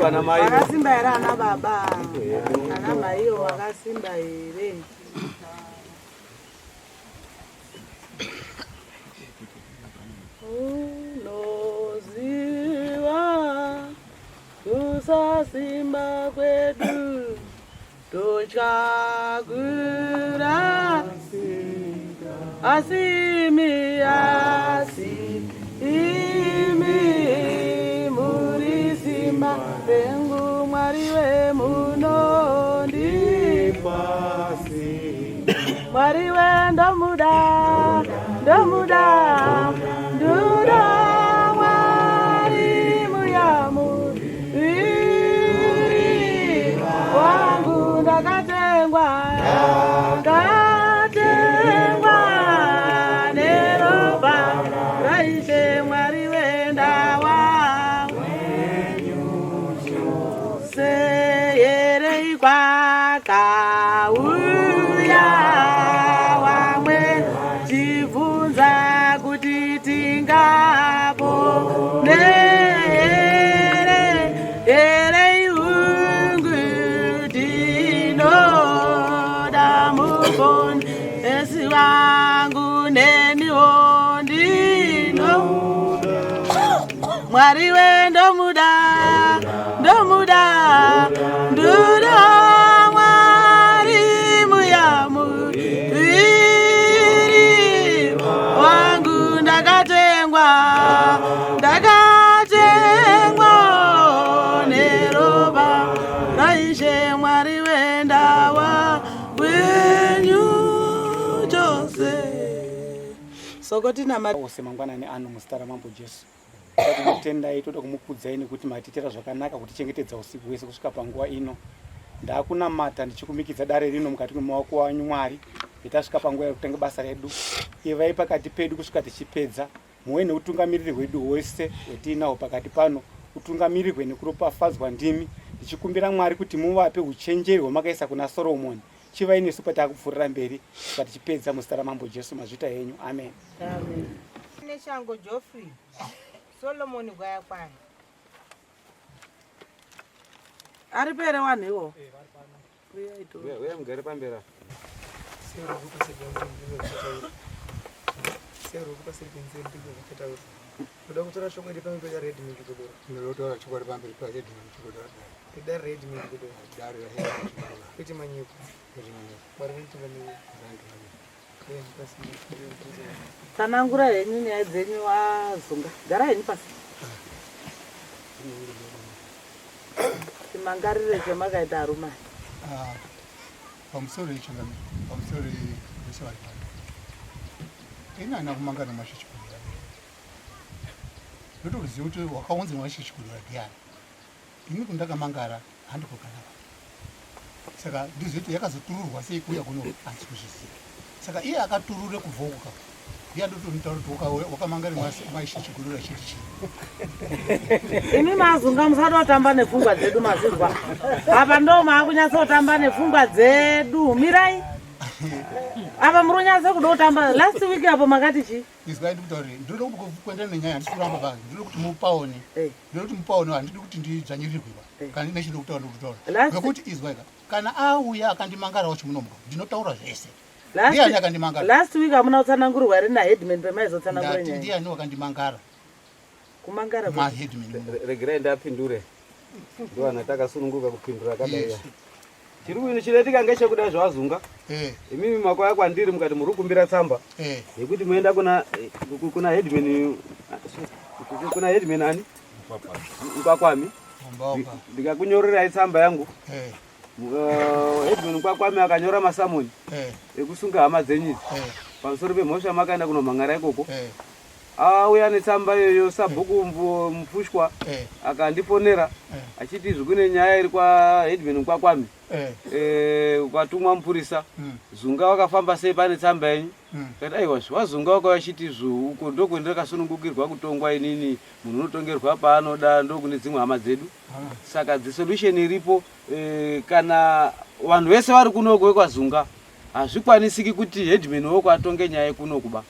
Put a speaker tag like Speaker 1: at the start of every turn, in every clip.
Speaker 1: Ana mai.
Speaker 2: Vakasimba here ana baba? Ana maiyo vakasimba here? Unoziva kusasimba kwedu totya kurasika asi imi asi imi muri simba rengu Mwari wemunondipa Mwari we ndomuda ndomuda ndoda Mwari muyamu iri wangu ndakatengwa ndakatengwa neropa raIshe Mwari wendawa seyerei kwakauya wamwe chibvunza kuti tingapone here here iungu tinoda muponesi wangu neniwo ndino Mwari we ndomuda ndomuda ndoda Mwari muyamu iri wangu ndakatengwa ndakatengwa neropa raIshe Mwari wendawa wenyu chose sokotina
Speaker 3: ose mangwanani ano muzita ramambo Jesu. Toda kumutendai, toda kumukudzai nekuti matiitira zvakanaka kutichengetedza usiku hwese kusvika panguva ino. Ndakunamata ndichikumikidza dare rino mukati memaoko anyu Mwari, itasvika panguva yekutanga basa redu. Ivai pakati pedu kusvika tichipedza. Muve neutungamiriri hwedu hwese hwetiinahwo pakati pano, utungamirirwe nekuropafadzwa ndimi. Ndichikumbira Mwari kuti muvape uchenjeri hwamakaisa kuna Soromoni. Chivai nesu patakupfuurira mberi kusvika tichipedza muzita raMambo Jesu mazvita henyu. Amen.
Speaker 2: Amen.
Speaker 4: Neshango Geoffrey Solomon Gwayakwaya.
Speaker 2: Ari pere wanhu iwo.
Speaker 1: Uya mugare pamberi apa.
Speaker 5: Ndoda kutora chokwadi pamberi paRedmond Chigodora.
Speaker 6: Ndoda kutora chokwadi pamberi paRedmond Chigodora.
Speaker 5: Dare raHedman Chigodora.
Speaker 6: Dare raHedman Chigodora.
Speaker 5: Kwete manyepo.
Speaker 6: Kwete manyepo.
Speaker 5: Mwari vanotungamirira.
Speaker 2: Tsanangura henyu nyaya dzenyu wazunga. Gara henyu pasi. Chimangarire chamakaita arume.
Speaker 6: Ah, pamusoro ichangamire, pamusoro vese vari pano. Ini handina kumangana mashe Chigodora. Ndotoziva kuti wakaunza mashe Chigodora ndiani. Ini kundakamangara handiko kana saka ndizoiti yakazotururwa sei kuuya kuno handisi kuzviziva saka iye akaturure kubva uko ka ndiye andotonitaura kuti wakamangara maishe chigurura chiti chii
Speaker 2: imi mazunga musatotamba nepfungwa dzedu mazizwa apa ndo maakunyatsotamba nepfungwa dzedu mirai apa muri kunyatsa kuda kutamba last week apo makati chii
Speaker 6: Izwai ndikutaurire, ndinoda kuti kuenda nenyaya handisi kuramba ba, ndinoda kuti mupaone.
Speaker 2: Eh.
Speaker 6: Ndinoda kuti mupaone, handidi kuti ndidzvanyirirwe ba.
Speaker 2: Eh.
Speaker 6: Kana ndine chinoda kutaura ndikutaura.
Speaker 2: Last-
Speaker 6: Ngekuti izwai ka, kana auya akandimangarawo chimunomuka, ndinotaura zvese.
Speaker 2: Last-
Speaker 6: Ndiani akandimangara?
Speaker 2: Last week hamuna kutsanangurirwa here naheadman pemaizotsanangura
Speaker 6: Ndati
Speaker 2: nyaya?
Speaker 6: ndiani wakandimangara?
Speaker 2: Kumangara
Speaker 6: Ma headman.
Speaker 1: Regerai ndapindure. Ndiwana takasununguka kupindura akadai.
Speaker 6: Yes.
Speaker 1: Chiri kuino chinoitika ngechekudai zvawazunga.
Speaker 6: Eh.
Speaker 1: Imimi makauya kwandiri mukati muri kukumbira tsamba.
Speaker 6: Eh.
Speaker 1: Yekuti muenda kuna kuna headman kuna headman ani? Mkwakwami. Ndikakunyorerai tsamba yangu.
Speaker 6: Eh.
Speaker 1: Headman Mkwakwami akanyora masamoni
Speaker 6: eh.
Speaker 1: ekusunga hama dzenyu idzi.
Speaker 6: Eh.
Speaker 1: Pamusoro pemhosva makaenda kunomhan'ara ikoko.
Speaker 6: Eh.
Speaker 1: Auya netsamba iyoyo sabhuku Mfushwa
Speaker 6: eh.
Speaker 1: akandifonera
Speaker 6: eh.
Speaker 1: achiti izvi kune nyaya iri kwaheadman Mkwakwami
Speaker 6: eh.
Speaker 1: kwatumwa mupurisa Zunga wakafamba sei pane tsamba yenyu kati aiwa wazunga wakauya achiti izvo uko ndokwendakasunungukirwa kutongwa inini munhu unotongerwa paanoda ndokune dzimwe hama dzedu saka the solution iripo kana vanhu vese vari kunoko vekwaZunga hazvikwanisiki kuti headman woko atonge nyaya yekunokuba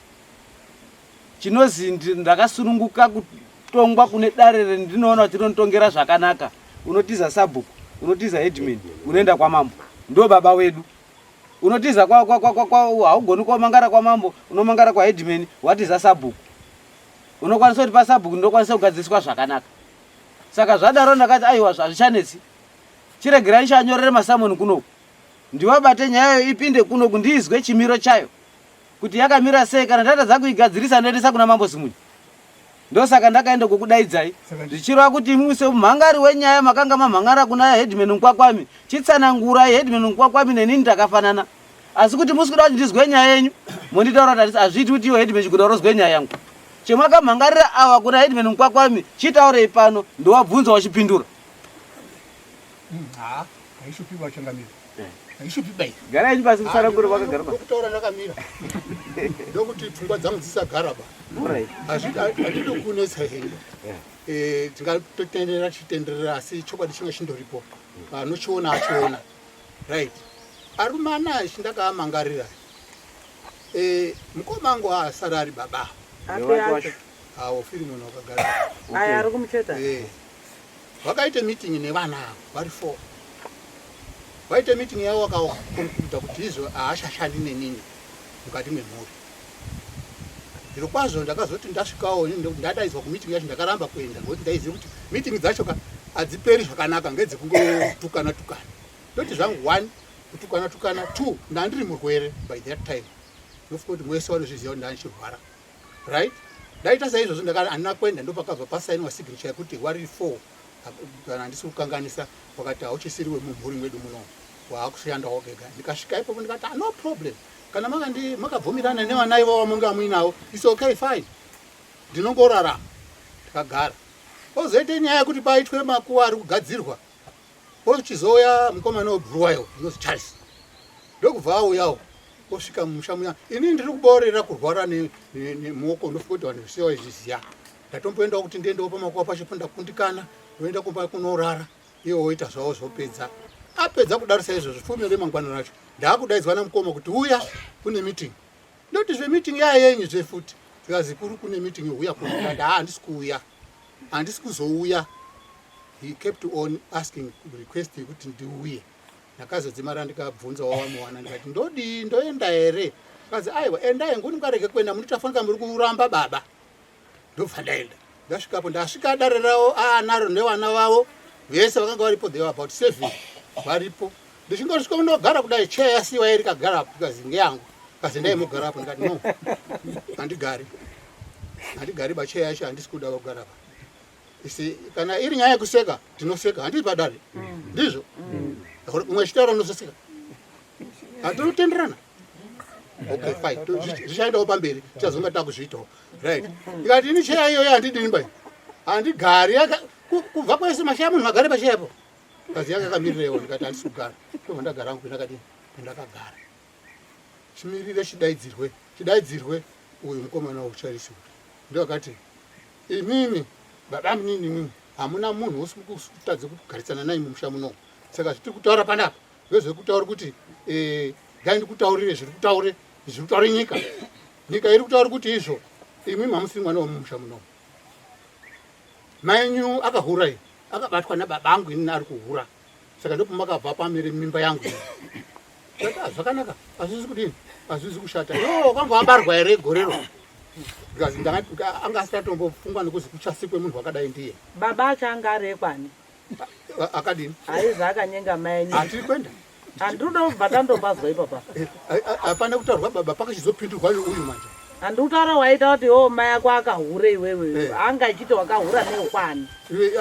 Speaker 1: Chinozi ndakasununguka kutongwa kune dare rendinoona kuti rinonditongera zvakanaka. Unotiza sabhuku, unotiza headman, unoenda kwamambo. Ndo baba wedu. Unotiza kwa kwa kwa kwa haugoni kwamangara kwamambo, unomangara kwa headman, watiza sabhuku. Unokwanisa kuti pasabhuku ndokwanisa kugadziriswa zvakanaka. Saka zvadaro ndakati aiwa hazvichanetsi. Chiregerai chanyorere masamoni kunoku. Ndiwabate nyayayo ipinde kunoku ndiizwe chimiro chayo. Kuti yakamira sei kana ndatadza kuigadzirisa ndoendesa kuna mambo Zimunye. Ndosaka ndakaenda kukudaidzai zvichireva kuti imimi semumhangari wenyaya makanga mamhangara kuna headman Mkwakwami chitsanangurai headman Mkwakwami nenini takafanana asi kuti musi kuda kuti ndizwe nyaya yenyu monditaura kuti hazviiti kuti iwe headman Chigunda urozwe nyaya yangu chemakamhangarira awa kuna headman Mkwakwami chitaurei pano ndowabvunza wachipindura
Speaker 6: haa haishupi vachangamira haishupi bai
Speaker 1: garai pasi musanangure vakagara
Speaker 6: pasi kutaura ndakamira ndokuti pfungwa dzangu dzisagara ba handidi kunetsa henyu eh, tingatotenderera tichitenderera asi chokwadi chinga chindoripo anochiona achiona right arume anaya chindakaamangarira eh, mukoma angu asara ari baba awo firi munhu wakagara
Speaker 2: aya ari kumucheta
Speaker 6: eh. Vakaita meeting nevana ava vari four. Vaita meeting yavo vakaconcluda kuti izvo haachashandi nenini mukati memhuri. Zviro kwazvo ndakazoti ndasvikawo ndadaidzwa kumeeting yacho ndakaramba kuenda ngokuti ndaiziva kuti meeting dzacho ka hadziperi zvakanaka ngedzekungotukana tukana. Ndoti zvangu one kutukana tukana two ndandiri murwere by that time. Ndofunga kuti mwese vanozviziva kuti ndandichirwara. Right ndaita saizvozvo ndakati handina kuenda ndopakabva pasainwa signature yekuti wari four kana handisi kukanganisa wakati hauchisiri wemumhuri mwedu muno waakushanda wogega ndikasvika ipapo ndikati ah, no problem kana makabvumirana nevana ivo vamunge amuinawo its okay fine ndinongorarama ndikagara ozoita nyaya yekuti paitwe makuwa ari kugadzirwa Pochizouya mukomana webhuruwayo unozi Charles ndokubva auyawo osvika mumusha muya ini ndiri kuboorera kurwara nemuoko ndofunga kuti vanhu vese vaizviziva ndatomboendawo kuti ndiendewo pamakuva pacho pandakundikana ndoenda kumba kunorara iye woita zvavo zvopedza apedza kudaro saizvozvo fume remangwana racho ndaakudaidzwa namukoma kuti uya kune meeting ndoti zvemeeting yayenyu zvefuti zikazi kuri kune meeting huya kuno ndati haa handisi kuuya handisi kuzouya he kept on asking request yekuti ndiuye ndakazodzimara ndikabvunza wawamuwana ndikati ndodii ndoenda here kazi aiwa endai ngoni mukarege kuenda munotafanika muri kuramba baba ndobva ndaenda ndasvikapo ndasvika dare ravo aanaro nevana vavo vese vakanga varipo they were about seven varipo ndichingosvika ndogara kudai chair yasiwa iri kagara apo kazi ngeyangu kazi ndaimugara apo ndikati no handigari handigari bacheya yacho handisi kuda kugara pa isi kana iri nyaya yekuseka tinoseka handii padare mm. ndizvo mm. umwe chitaura unoseseka hatinotenderana okay fine zvichaendawo pamberi tichazonga takuzviitawo right ikati ini cheya iyoyo handidini bai handigari kubva kwese masheya munhu agare pacheyapo kazi yakakamirirewo ndikati handisi kugara ndobva ndagara hangu ndakadini ndakagara chimirire chidaidzirwe chidaidzirwe uyu mukomana wekucharisi uyu ndo akati imimi baba munini imimi hamuna munhu wositadze kugarisana naye mumusha muno saka zvitiri kutaura panapa ndezvekutaura kuti eh, gai ndikutaurire zviri kutaure zviri kutaure nyika nyika iri kutaura kuti izvo imimi hamusiri mwana wemumusha muno mainyu akahura iyi akabatwa nababa angu inini ari kuhura saka ndopamakabva pamire mimba yangu ah, zvakanaka hazvizi kudini hazvizi kushata yo wakanga wabarwa here gorero because anga asati atombofungwa nekuzi kuchasikwe munhu wakadai ndiye
Speaker 2: baba acho anga ari ekwani
Speaker 6: akadini
Speaker 2: aizi akanyenga mai
Speaker 6: hatiri kuenda
Speaker 2: handinoda kubva tandopazwa ipapa
Speaker 6: eh, hapana kutaurwa baba pakachizopindurwa uyu manje
Speaker 2: handikutaura waita kuti o mai ako akahure iwewe eh. anga achiti wakahura neukwani
Speaker 6: eh,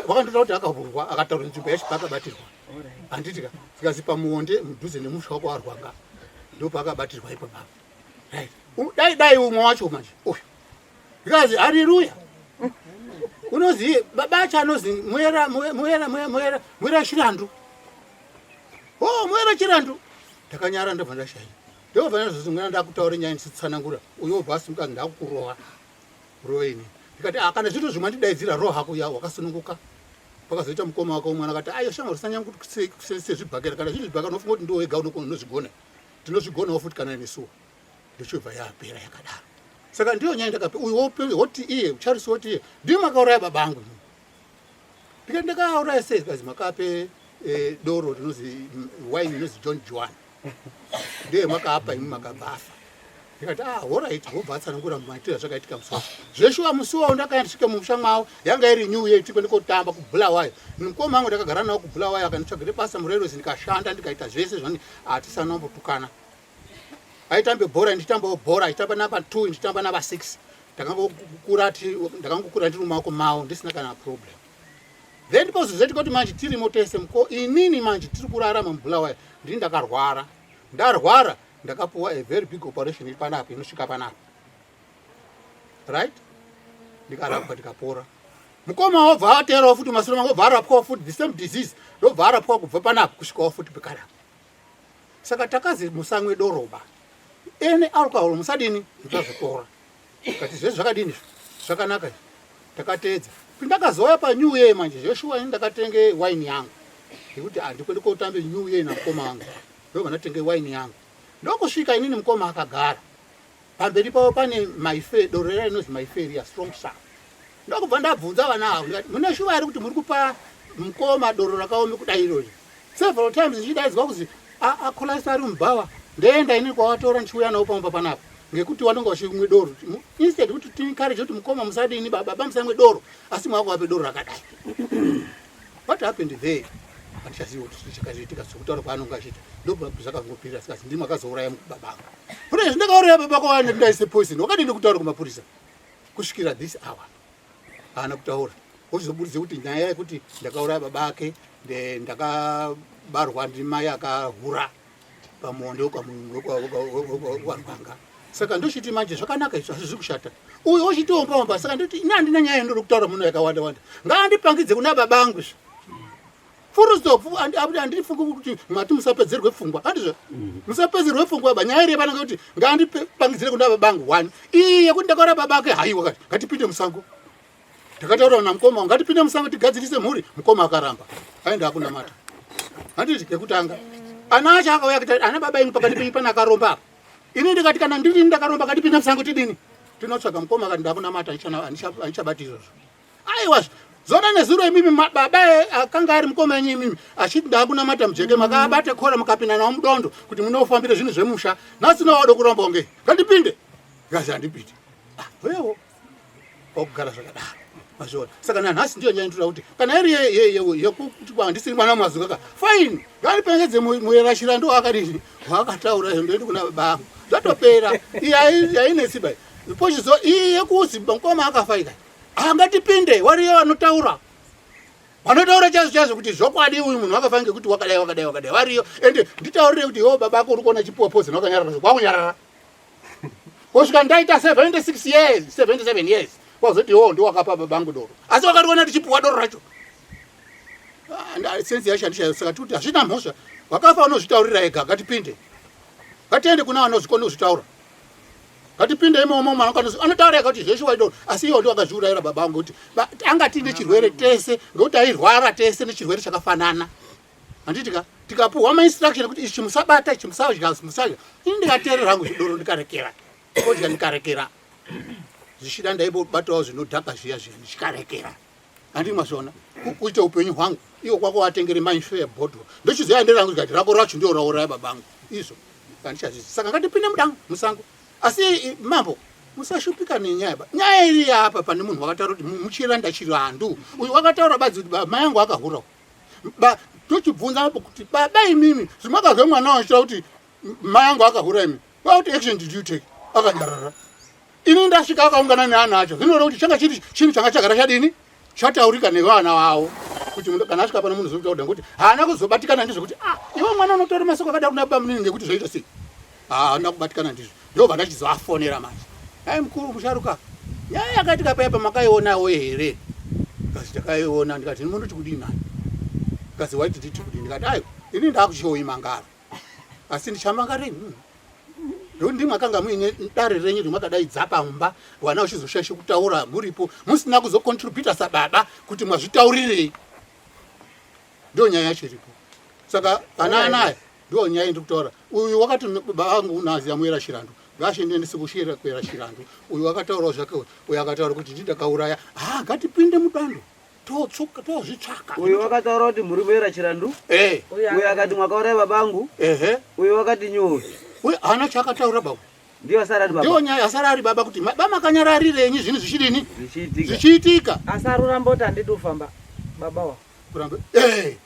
Speaker 6: wakandotaura kuti akahurwa akataura nzvimbo yacho paakabatirwa handiti ka zikazi pamuonde mudhuze nemusha wako warwanga ndopaakabatirwa ipapa right dai dai umwe wacho manje uyu zikazi hariruya unozi baba acho anozi muera muera muera muera chirandu Oh, mwera chirandu. Ndakanyara ndobva ndashaya. Ndobva ndazozi mwera ndakutaura nyaya ndisitsanangura. Uyo obva asimuka ndakukurova. Rova ini. Ndikati ah kana zvito zvimandidaidzira roha hako ya wakasununguka. Pakazoita mukoma wako mwana akati ayo shama usanyanya kuti kusese zvibhakera kana zviri zvibhakera unofunga kuti ndiwe wega unozvigona. Tinozvigonawo futi kana nesuwo. Ndochobva yapera yakadaro. Saka ndiyo nyaya ndakape uyu woti iye Charles woti iye ndimi makauraya baba angu. Ndikati ndakauraya sei? Zvikanzi makape eh, doro rinozi wine inozi John Juan. Ndiye makapa imi makabva afa. Ndikati ah alright, wobva atsanangura maitiro azvakaitika musi wacho. Zveshuwa musi wawo ndakaenda ndisvike mumusha mwavo yanga iri new year tiko ndikotamba kuBulawayo. Mukoma wangu ndakagara nawo kuBulawayo akanditsvagira basa murailways ndikashanda ndikaita zvese zvani hatisana kumbotukana. Aitambe bhora ndichitambawo bhora achitamba namba 2 ndichitamba namba 6. Ndakangokura ndakangokura ndiri mumaoko mawo ndisina kana problem. Then pozozoitika kuti manje tirimo tese mko inini manje tiri kurarama muBulawayo ndini ndakarwara. Ndarwara ndakapuwa a very big operation iri panapa inosvika panapa. Right? Ndikarapwa ndikapora. Mukoma wobva ateerawo futi masure mangu obva arapwawo futi the same disease ndobva arapwa kubva panapa kusvikawo futi pekarapa. Saka takazi musamwe doroba. Any alcohol musadini musazotora. Kati zvese zvakadini zvakanaka izvi. Takateedza. Pindakazouya pa new year manje zveshuwa ini ndakatenge wine yangu. Nekuti handikwendi kotambe new year namukoma wangu. Ndobva ndatenge wine yangu. Ndokusvika inini mukoma akagara. Pamberi pavo pane Maife, doro riya rinozi Maife riya strong sour. Ndokubva ndabvunza vana avo ndikati mune shuwa here kuti muri kupa mukoma doro rakaome kudai irori? Several times ndichidaidzwa kuzi akolasi ari mubhawa ndoenda ini kwawatora ndichiuya nawo pamba panapa ngekuti wanonga uchimwe doro instead kuti tiencourage kuti mukoma musadini baba musamwe doro asi mwakuvape doro rakadai. What happened there? Handichazivi kuti chakazoitika sokutaura kwaanonga achiita ndozvakangopirira sikazi ndimi akazouraya baba angu. Kune izvi ndakauraya baba kwavo ndaise poison wakadini kutaura kumapurisa kusvikira this hour haana kutaura wochizoburitsa kuti nyaya yekuti ndakauraya baba ake ndakabarwa ndimai akahura pamuonde wekwarwanga saka ndochiti manje zvakanaka izvo hazvizi kushata uyo wochitiomba omba saka ndoti ini handina nyaya yandiri kutaura muno yakawanda wanda ngaandipangidze kuna baba angu izvo full stop handifungi kuti mati musapedzerwe pfungwa handizvo mm. musapedzerwe pfungwa ba nyaya iri panenge kuti ngaandipangidzire kuna baba angu one iyi yekuti ndakaura baba ake haiwa kati ngatipinde musango Ndakataura na mukoma ngatipinde musango tigadzirise mhuri. Mukoma akaramba. Aenda akunamata. Handiti kekutanga. Ana acho akauya akati ana baba ingu pakati penyu pana akaromba apa. Ini ndikati kana ndiri ndakaromba ngatipinde musango tidini. Tinotsvaga mukoma akati ndakunamata handichabati izvozvo. Aiwa zona nezuro imimi baba akanga ari mukoma yenyu imimi achiti ndakunamata mujeke makabate kora mukapinda nawo mudondo kuti munofambire zvinhu zvemusha. Nhasi no wada kuromba unge ngatipinde. Ngazi handipinde. Ah, wewo. Kwakugara zvakadaro mazviona saka nanhasi ndiyo nyaya ndinoda kuti kana iri yekuti handisiri mwana mazuka ka fine ngaripengedze muyerashira ndo akadini waakataura iyo ndoendi kuna baba angu zvatopera iyi hainetsi bai pochizo iyi yekuzi mukoma akafa ika angatipinde wariyo vanotaura vanotaura chaizvo chaizvo kuti zvokwadi uyu munhu wakafa ngekuti wakadai wakadai wakadai variyo ende nditaurire kuti iwo baba ako uri kuona chipuwa pozi wakanyarara kwakunyarara kusvika ndaita 76 years 77 years wazoti iwo ndiwo wakapa babangu doro asi wakariona tichipuwa doro racho ah, sensi yacho handishayo saka tikuti hazvina mhosva wakafa unozvitaurira ega ngatipinde ngatiende kuna vanozvikona kuzvitaura ngatipinde imomo mwana anotaura ega kuti zveshuwa idoro asi iwo ndiwo akazviurayira baba vangu kuti anga tiine chirwere tese ngekuti airwara tese nechirwere chakafanana handiti ka tikapuhwa mainstruction ekuti ichi musabata ichi musadya musadya ini ndikateerera hangu zvidoro ndikarekera kodya ndikarekera zvichida ndaibobatawo zvinodhaka zviya zviya ndichikarekera handii mazviona kuita upenyu hwangu iwo kwako watengere mainfare bhodhoro ndochizoya nderangu ndikati rako racho ndio rauraya babangu izvo handichazvizi saka ngatipinde mudango musango asi mambo musashupika nenyaya ba nyaya iri apa pane munhu wakataura kuti muchiranda chirandu uyu wakataura badzi kuti mai angu akahurawo Ba, tochibvunza apo kuti baba imimi zvimakazwa mwana wachita kuti mai angu akahura imi what action did you take akanyarara ini ndasvika akaungana neana acho zvinoreva kuti changa chiri chinhu changa chagara chadini chataurika nevana vavo kuti kana asvika pano munhu zvokuti ngekuti haana kuzobatikana ndizvo kuti ah iwe mwana unotora masoko akada kuna baba munini ngekuti zvoita sei haana kubatikana ndizvo ndobva ndachizoafonera manje hai mukuru musharuka nyaya yakaitika paya pamakaionawo here kazi takaiona ndikati munoti kudini nayo kazi waiti nditi kudini ndikati ayo ini ndakuchioimangara asi ndichamangara ini ndokuti ndimwakanga muine dare renyu rimwakadaidza pamba vana vachizoshaisha kutaura muripo musina kuzocontributa sababa kuti mwazvitaurirei Ndiyo nyaya yacho iripo. Saka ana anaya ndiyo nyaya indiri kutaura. Uyu wakati baba vangu unaziya muera Chirandu. Ngashende ndisikushira kuera Chirandu. Uyu wakataurawo zvake uyu akataura kuti ndindakauraya. Ah, ngatipinde mudando. Tozvitsvaka.
Speaker 1: Uyu wakataura kuti murume era Chirandu.
Speaker 6: Eh.
Speaker 1: Uyu akati mwakauraya babangu.
Speaker 6: Ehe.
Speaker 1: Uyu wakati nyori.
Speaker 6: Uyu haana chaakataura baba.
Speaker 1: Ndiyo asara ari baba.
Speaker 6: Ndiyo nyaya asara ari baba kuti baba makanyararirenyi zvinhu zvichidini?
Speaker 1: Zvichiitika.
Speaker 6: Zvichiitika.
Speaker 2: Asaruramba kuti handidi kufamba baba wa.
Speaker 6: Kuramba. Eh.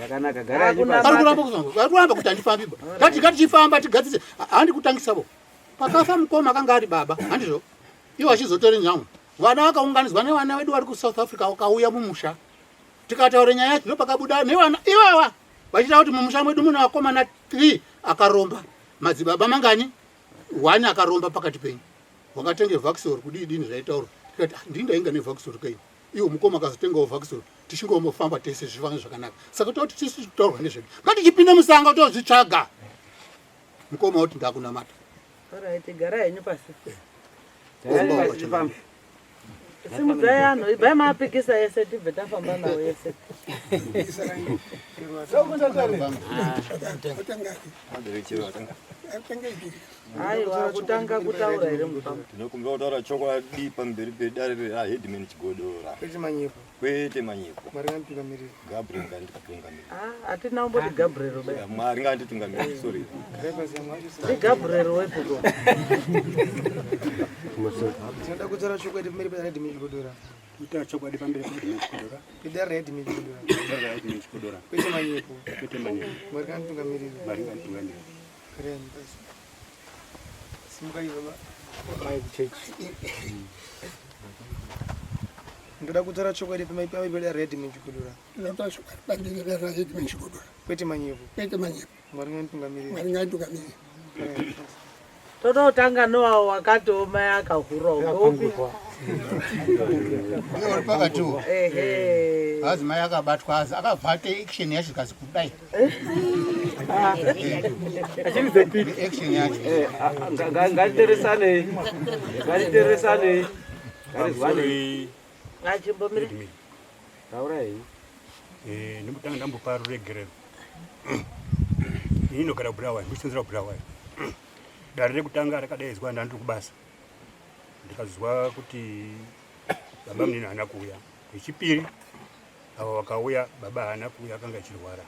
Speaker 1: Yakanaka gara yenyu
Speaker 6: Ari
Speaker 1: pasi.
Speaker 6: kuramba kufamba. Ari kuramba kuti handifambi ba. Ngati ngatichifamba tigadzise. Handi kutangisa bo. Pakafa mukoma akanga ari baba, handizvo? Iwo achizotora nyama. Vana vakaunganidzwa nevana vedu vari kuSouth Africa vakauya mumusha. Tikataura nyaya yacho ndopakabuda nevana ivava vachita kuti mumusha mwedu mune vakomana 3 akaromba. Madzibaba mangani? One akaromba pakati penyu. Wakatenge Vaxor kudii dini zvaitaurwa. Tikati ah, ndini ndainga neVaxor kai. Iwo mukoma akazotengawo Vaxor tichingomofamba tese zvifambe zvakanaka. Saka toti tisu kutaurwa nezvedu. Ngatichipinda musango tozvitsvaga. Mukoma woti ndakunamata.
Speaker 2: Alright, gara henyu pasi.
Speaker 1: Garai pasi tifambe.
Speaker 2: Simudzai anhu, ibvai mapikisa ese tibve tafamba nawo ese. Aiwa, kutanga kutaura here mufamba.
Speaker 7: Tinokumbira kutaura chokwadi pamberi pedare raHeadman Chigodora.
Speaker 5: Kwete manyepo.
Speaker 7: Kwete manyepo.
Speaker 5: Mwari ngatitungamirire.
Speaker 7: Gabriel nganditungamirire.
Speaker 2: Ah, hatina kumboti Gabriel be.
Speaker 7: Mwari nganditungamirire, sorry.
Speaker 2: Ndi Gabriel wepi ko?
Speaker 5: Tinoda kutaura chokwadi pamberi pedare raHeadman Chigodora.
Speaker 3: Kutaura chokwadi pamberi peHeadman Chigodora.
Speaker 5: Pedare raHeadman Chigodora.
Speaker 3: Pedare raHeadman Chigodora.
Speaker 5: Kwete manyepo.
Speaker 3: Kwete manyepo.
Speaker 5: Mwari nganditungamirire.
Speaker 3: Mwari nganditungamirire.
Speaker 5: Garai pasi. Simukai baba.
Speaker 3: Mai kuchechi.
Speaker 5: Ndoda kutaura chokwadi pamberi pedare raHeadman Chigodora.
Speaker 8: Ndinoda chokwadi pamberi pedare raHeadman Chigodora.
Speaker 5: Kwete manyepo.
Speaker 8: Kwete manyepo.
Speaker 5: Mwari nganditungamirire.
Speaker 8: Mwari nganditungamirire.
Speaker 2: Toda kutanga nowawo wakatooma yakahura upi.
Speaker 6: Ndiye uri pakati uwo.
Speaker 2: Ehe.
Speaker 6: Hazi mai akabatwa hazi akabva ate action yacho ikazi kudai. Action yacho.
Speaker 1: Eh, ngatiteresanei. Ngatiteresanei. Ngatizwanei.
Speaker 2: Achimbomira.
Speaker 1: Taurai.
Speaker 3: Eh, ndimutanga ndambopa ruregerero. Ini ndinogara Bulawayo, ndichisenzera Bulawayo. Dare rekutanga rakadaidzwa ndandiri kubasa. Ndikazwa kuti baba munini haana kuuya. Rechipiri ava vakauya baba haana kuuya akanga achirwara.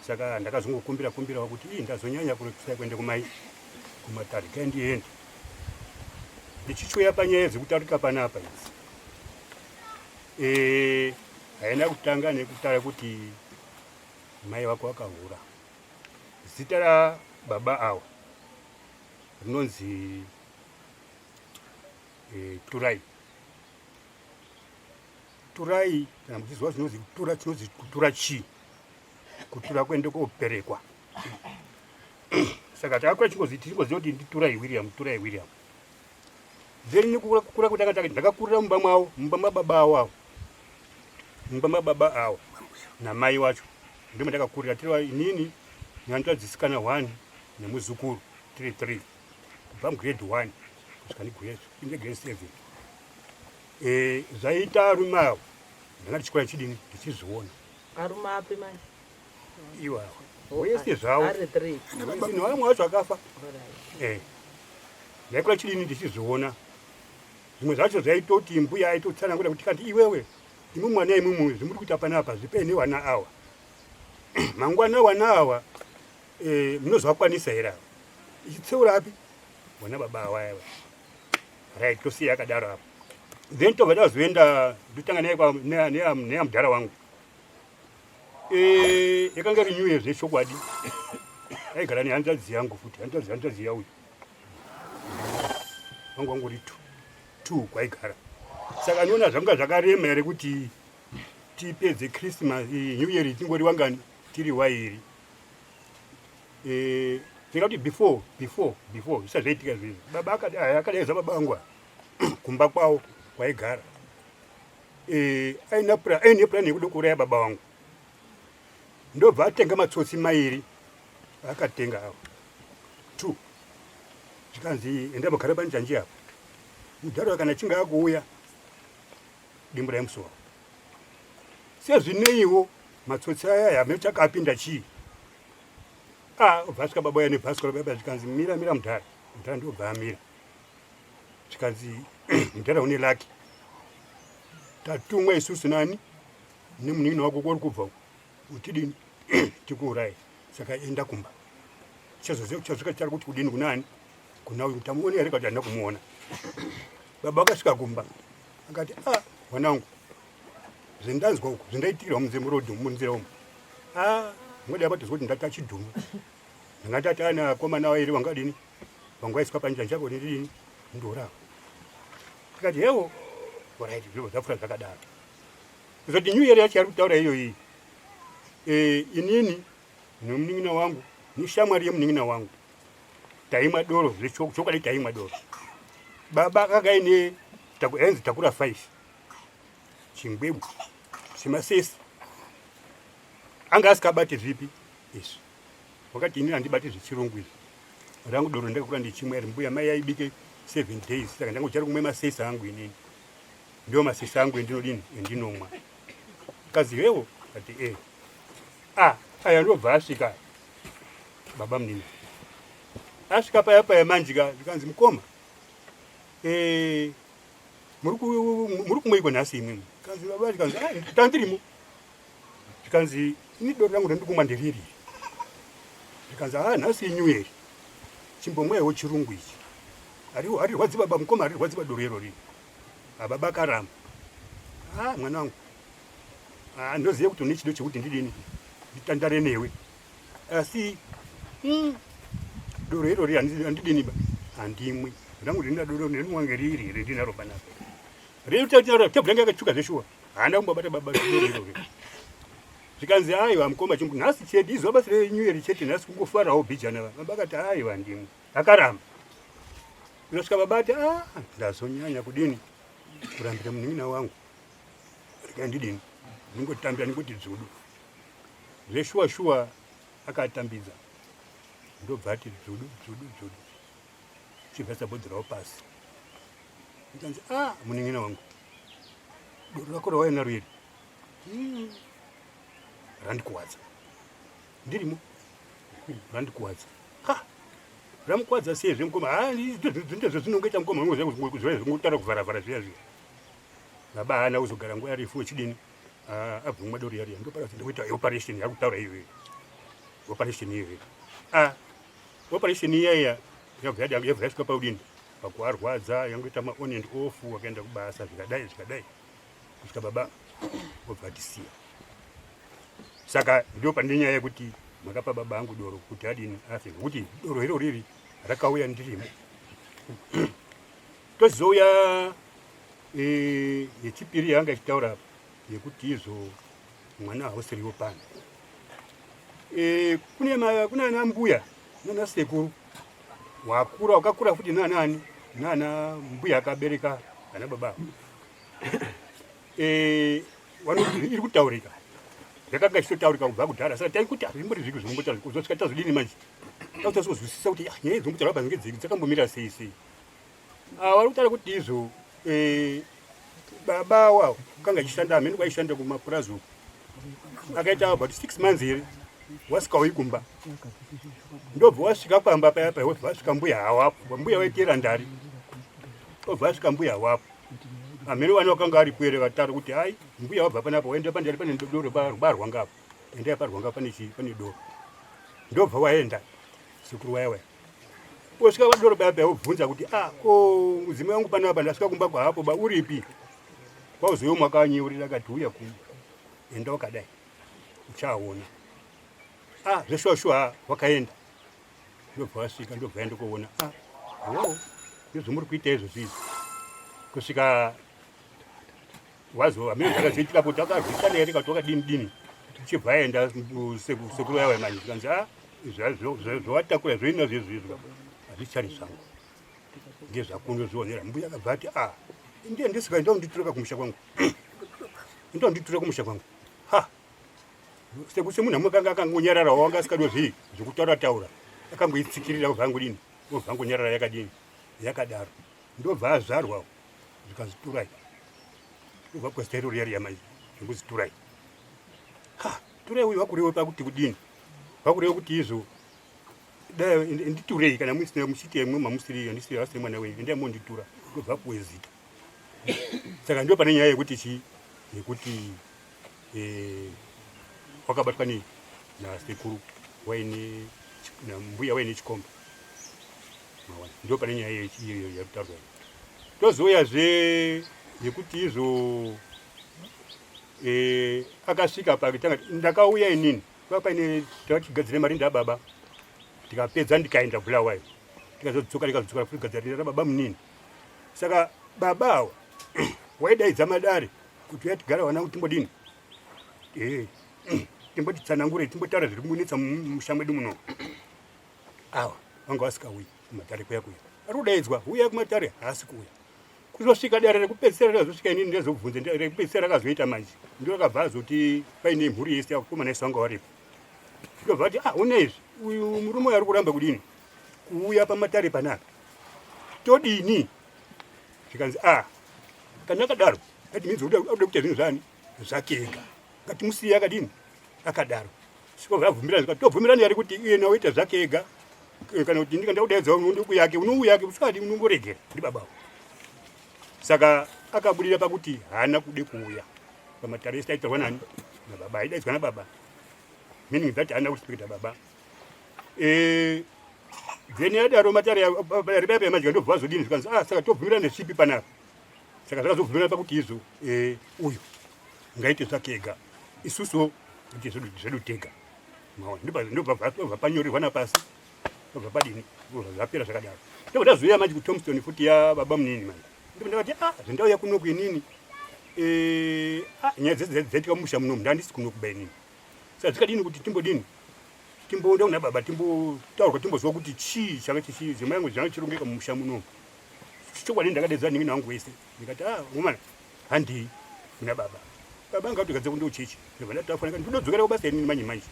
Speaker 3: Saka ndakazongokumbira kumbirawo kuti ii ndazonyanya kurekisa kuende kumai kumatare kai ndiende. Ndichichiuya panyaya dzekutaurika panapa idzi. Eh, haina kutanga nekutaura kuti mai vako vakahura. Zita rababa awa rinonzi eh, Turai. Turai kana muchizwa zvinonzi kutura, chinonzi kutura chii? Kutura kuende koperekwa. Saka takakura chingozi tichingoziva kuti nditurai William, Turai William. Then nekukura kukura kutanga taka ndakakurira mumba mwawo, mumba mababa awo awo. Mumba mababa awo namai wacho. Ndimo ndakakurira tiri inini nehanzvadzi sikana 1 nemuzukuru tiri 3. Kubva mugrade 1 kusvika negrade grade 7. Eh, zvaita arume awo ndanga ndichikura ndichidini ndichizviona.
Speaker 2: Arume api manje?
Speaker 3: Iwawa. Wese zvawo.
Speaker 2: Ari 3.
Speaker 3: Nevamwe vacho akafa. Eh. Ndaikura chidini ndichizviona. Zvimwe zvacho zvaitoti mbuya aitotsanangura kuti kanti iwewe imwe mwana imwe zvimuri kuita panapa zvipei nevana awa. Mangwana wana awa eh, munozovakwanisa here ava? Ichitseura api? Wana baba awa awa. Right, tosiya akadaro apo. Then tobva tazoenda ndotanga neyamudhara wangu. Eh, yakanga iri new year zvechokwadi. Aigara nehanzvadzi yangu futi, hanzvadzi hanzvadzi yauyu. Wangu wangu uri two, two kwaigara. Saka noona zvanga zvakarema here kuti tipedze Christmas, New Year tingori wangani tiri wairi. Eh, ndingati before before before zvisati zvaitika zvinhu. Baba akadai akadaidza baba vangu kumba kwavo kwaigara. Eh, aina plan aine plan yekuda kuuraya baba vangu. Ndobva atenga matsotsi mairi akatenga awo. Two. Zvikanzi enda mugare panjanji apo. Mudhara kana achinge akuuya dimburai musoro. Sezvineiwo matsotsi aya hameno chakapinda chii. Ah, obva asvika baba uya nebhasikoro baba zvikanzi mira mira mudhara. Mudhara ndobva amira. Zvikanzi mudhara une lucky.
Speaker 8: Tatumwa isusu nani nemunin'ina wako kwauri kubva uko utidini tikuuraye saka enda kumba chazoziva chasvika chari kuti kudini kunani kuna uyu tamuona here kati handina kumuona baba akasvika kumba akati a ah, mwanangu zvendanzwa uku zvendaitikirwa munzira munzira umu a ah, ngoda patozwa kuti ndata chidhumu ndanga ndati ana akomana vairi vangadini vanga vaiswa panjira ndichako ndidini ndorawa tikati hewo orit zvibva zvapfuura zvakadaro kuzoti new year yacho yari kutaura iyoyi e, inini nemunin'ina wangu neshamwari yemunin'ina wangu taimwa doro zvechokwadi taimwa doro baba akanga aine yainzi takura 5 chingwebu chemasesi anga asikabati zvipi izvi wakati ini handibati zvechirungu izvi rangu doro ndakakura ndichimwa iri mbuya mai yaibike 7 days saka ndangu chari kumwa masesi angu inini ndio masesi angu endinodini endinomwa kazi hewo ati e ah aya ndobva asvika baba munini asvika paya paya manjika zvikanzi mukoma eh muri kumweiko nhasi imwimwi kanzi baba zvikanzi ah, tandirimo zvikanzi ini doro rangu randiri kumwa nderiri zvikanzi ah nhasi inyu here chimbomwaiwo chirungu ichi harirwadzi baba mukoma harirwadzi badoro iro riri ababa akaramba ah mwana wangu ah ndoziva kuti une chido chekuti ndidini nditandare newe asi mm, doro irori handidini ba handimwi rangu rina doro ndinwa ngeriri rendinaro panapa tebhura yange yakatsvuka zveshuwa haana kumbabata baba doro irori zvikanzi aiwa mukoma chimbu nhasi chete izuva basi renyu iri chete nhasi kungofarawo bhijana baba akati aiwa ndimwi akaramba kuzosvika baba ati a ah, ndazonyanya kudini kurambira munin'ina wangu regai ndidini ndingotambira ndingoti dzudu zveshuwa shuwa akatambidza ndobva ati dzudu dzudu dzudu chibva sabhodzerawo pasi ndikanzi a ah, munin'ina wangu doro rako rawainaro iri hmm. randikuwadza ndirimo randikuwadza ha ramukuwadza sei zvemukoma ha ndizvo zvinongoita mukoma zvingotara kuvharavhara zviya zviya baba haana kuzogara nguva yarefu wechidini ah, abvumwa doro yariya ndopara kuti ndikuita operation yakutaura iyoyo operation iyoyo ah operation iya iya yabva yabva yasvika paudini pakuarwadza yangoita ma on and off wakaenda kubasa zvikadai zvikadai kusvika baba vobva vatisiya saka ndio pane nyaya yekuti makapa baba angu doro kuti adini afe ngokuti doro iro riri rakauya ndirimo tozouya e, yechipiri yanga ichitaura apa yekuti izvo mwana hausiriwo pano e, kune kuna mbuya nana sekuru wakura wakakura futi nanaani nana mbuya akabereka ana baba e, iri kutaurika yakanga ichitotaurika kubva kudhara saka taikuti hazvimbori zviki zvinombotaurika kuzosvika tazodini manje takutasozwisisa kuti ah, nyaya idzombotaurwa apa dzinge dzakambomira sei sei ah, vari kutaura kuti izvo eh, baba wavo kanga achishanda hamene kwaishanda kumapurazi uku akaita about six months here wasvika uikumba ndobva wasvika pamba paya paya wobva wasvika mbuya hawapo mbuya waitera ndari obva wasvika mbuya hawapo amene vana vakanga ari kwere vataro kuti hai mbuya wabva panapa waenda pandari pane doro barwanga apo endai parwanga pane chii pane doro ndobva waenda sekuru waya waya osvika padoro paya paya wobvunza kuti ah ko mudzimai wangu panapa ndasvika kumba kwahapo ba uripi kwauzouyo mwakanyeurira akati uya kuno enda wakadai uchaona ah zveshuwa shuwa wakaenda ndobva wasvika ndobva yaenda koona ah wo ndozvamuri kuita izvozvi izvi kusvika wazo amene zvakazoitika kuti akarwisana here kati wakadini dini chibva aenda sekuru yawe manje zvikanzi a ah, zvawatakura zvoina zvezvo izvo hazvichari zvangu ndezvakunozvionera mbuya akabva ati a ah, ndiye ndisika ndonditureka kumusha kwangu ndonditureka kumusha kwangu ha sekuti semunhu amwe kanga akangonyarara wanga asikadiwo zvii zvekutaura taura akangoitsikirira obva angodini obva angonyarara yakadini yakadaro ndobva azvarwa zvikanzi turai ndobva kwezita iro riya riya manje zvingozi turai ha turai uyu wakurewe pakuti kudini wakurewe kuti izvo dai nditurei kana musina muchiti imwe mamusiri andisiri asiri mwana wenyu endai monditura ndobva kuwe zita saka ndio pane nyaya yekuti chii yekuti eh, wakabatwa nei nasekuru waine nambuya waine chikomba mawana ndio pane nyaya iyoyo yakutaurwa tozouyazve yekuti izvo eh, akasvika pakutanga ndakauya inini paine takachigadzira marinda ababa tikapedza ndikaenda bulawayo tikazodzoka ndikazodzoka kugadzira rinda rababa munini saka baba awa waidaidza madare kuti uya tigara wana timbodini eh, timbotitsanangure timbotaura zviri kunetsa mumusha mwedu muno awa vanga vasikauyi kumatare kuya kuya ari kudaidzwa huya kumatare haasi kuuya kuzosvika dare rekupedzisira rakazosvika inini ndazobvunza rekupedzisira rakazoita manje ndio rakabva azoti paine mhuri yese vakomana yese vanga varipo ndobva ati ah une izvi uyu murume uyu ari kuramba kudini kuuya pamatare panapa todini zvikanzi ah kana akadaro that means uda kuita zvinhu zvani zvake ega ngatimusiye akadini akadaro siko vabvumirana zvikati tobvumirana yari kuti iye naoita zvake ega eh, kana kuti ndikanda kudaidza unondokuyake unouyake usingadi unongoregera ndibaba saka akabudira pakuti haana kude kuuya pamatare ese aitorwa nani nababa aidaidzwa nababa meaning that haana kurespekta baba eh, then yadaro matare ribaipa yamadya ndobva vazodini zvikanzi ah saka tobvumirana nezvipi panapa saka zvakazobvumirana pakuti izvo eh, uyu ngaite zvake ega isusu kuti zvedu tega maona ndobva panyorerwa napasi ndobva padini zvapera zvakadaro ndobva ndazouya manje kutomstone futi yababa munini manje ndobva ndakati ah zvandauya kunoku inini eh, ah, nyaya dzese dzaitika mumusha munomu ndandisi kunokuba inini saka zvikadini kuti timbodini timboenda kuna baba timbotaurwa timbozwa kuti chii changa chichi zima yangu zvanga chirongeka mumusha munomu chokwadi ndakadedza ningi nangu wese ndikati ah woman handii kuna baba baba anga atogadza kundo chechi ndobva ndatafanira ndodzokera kubasa inini manje manje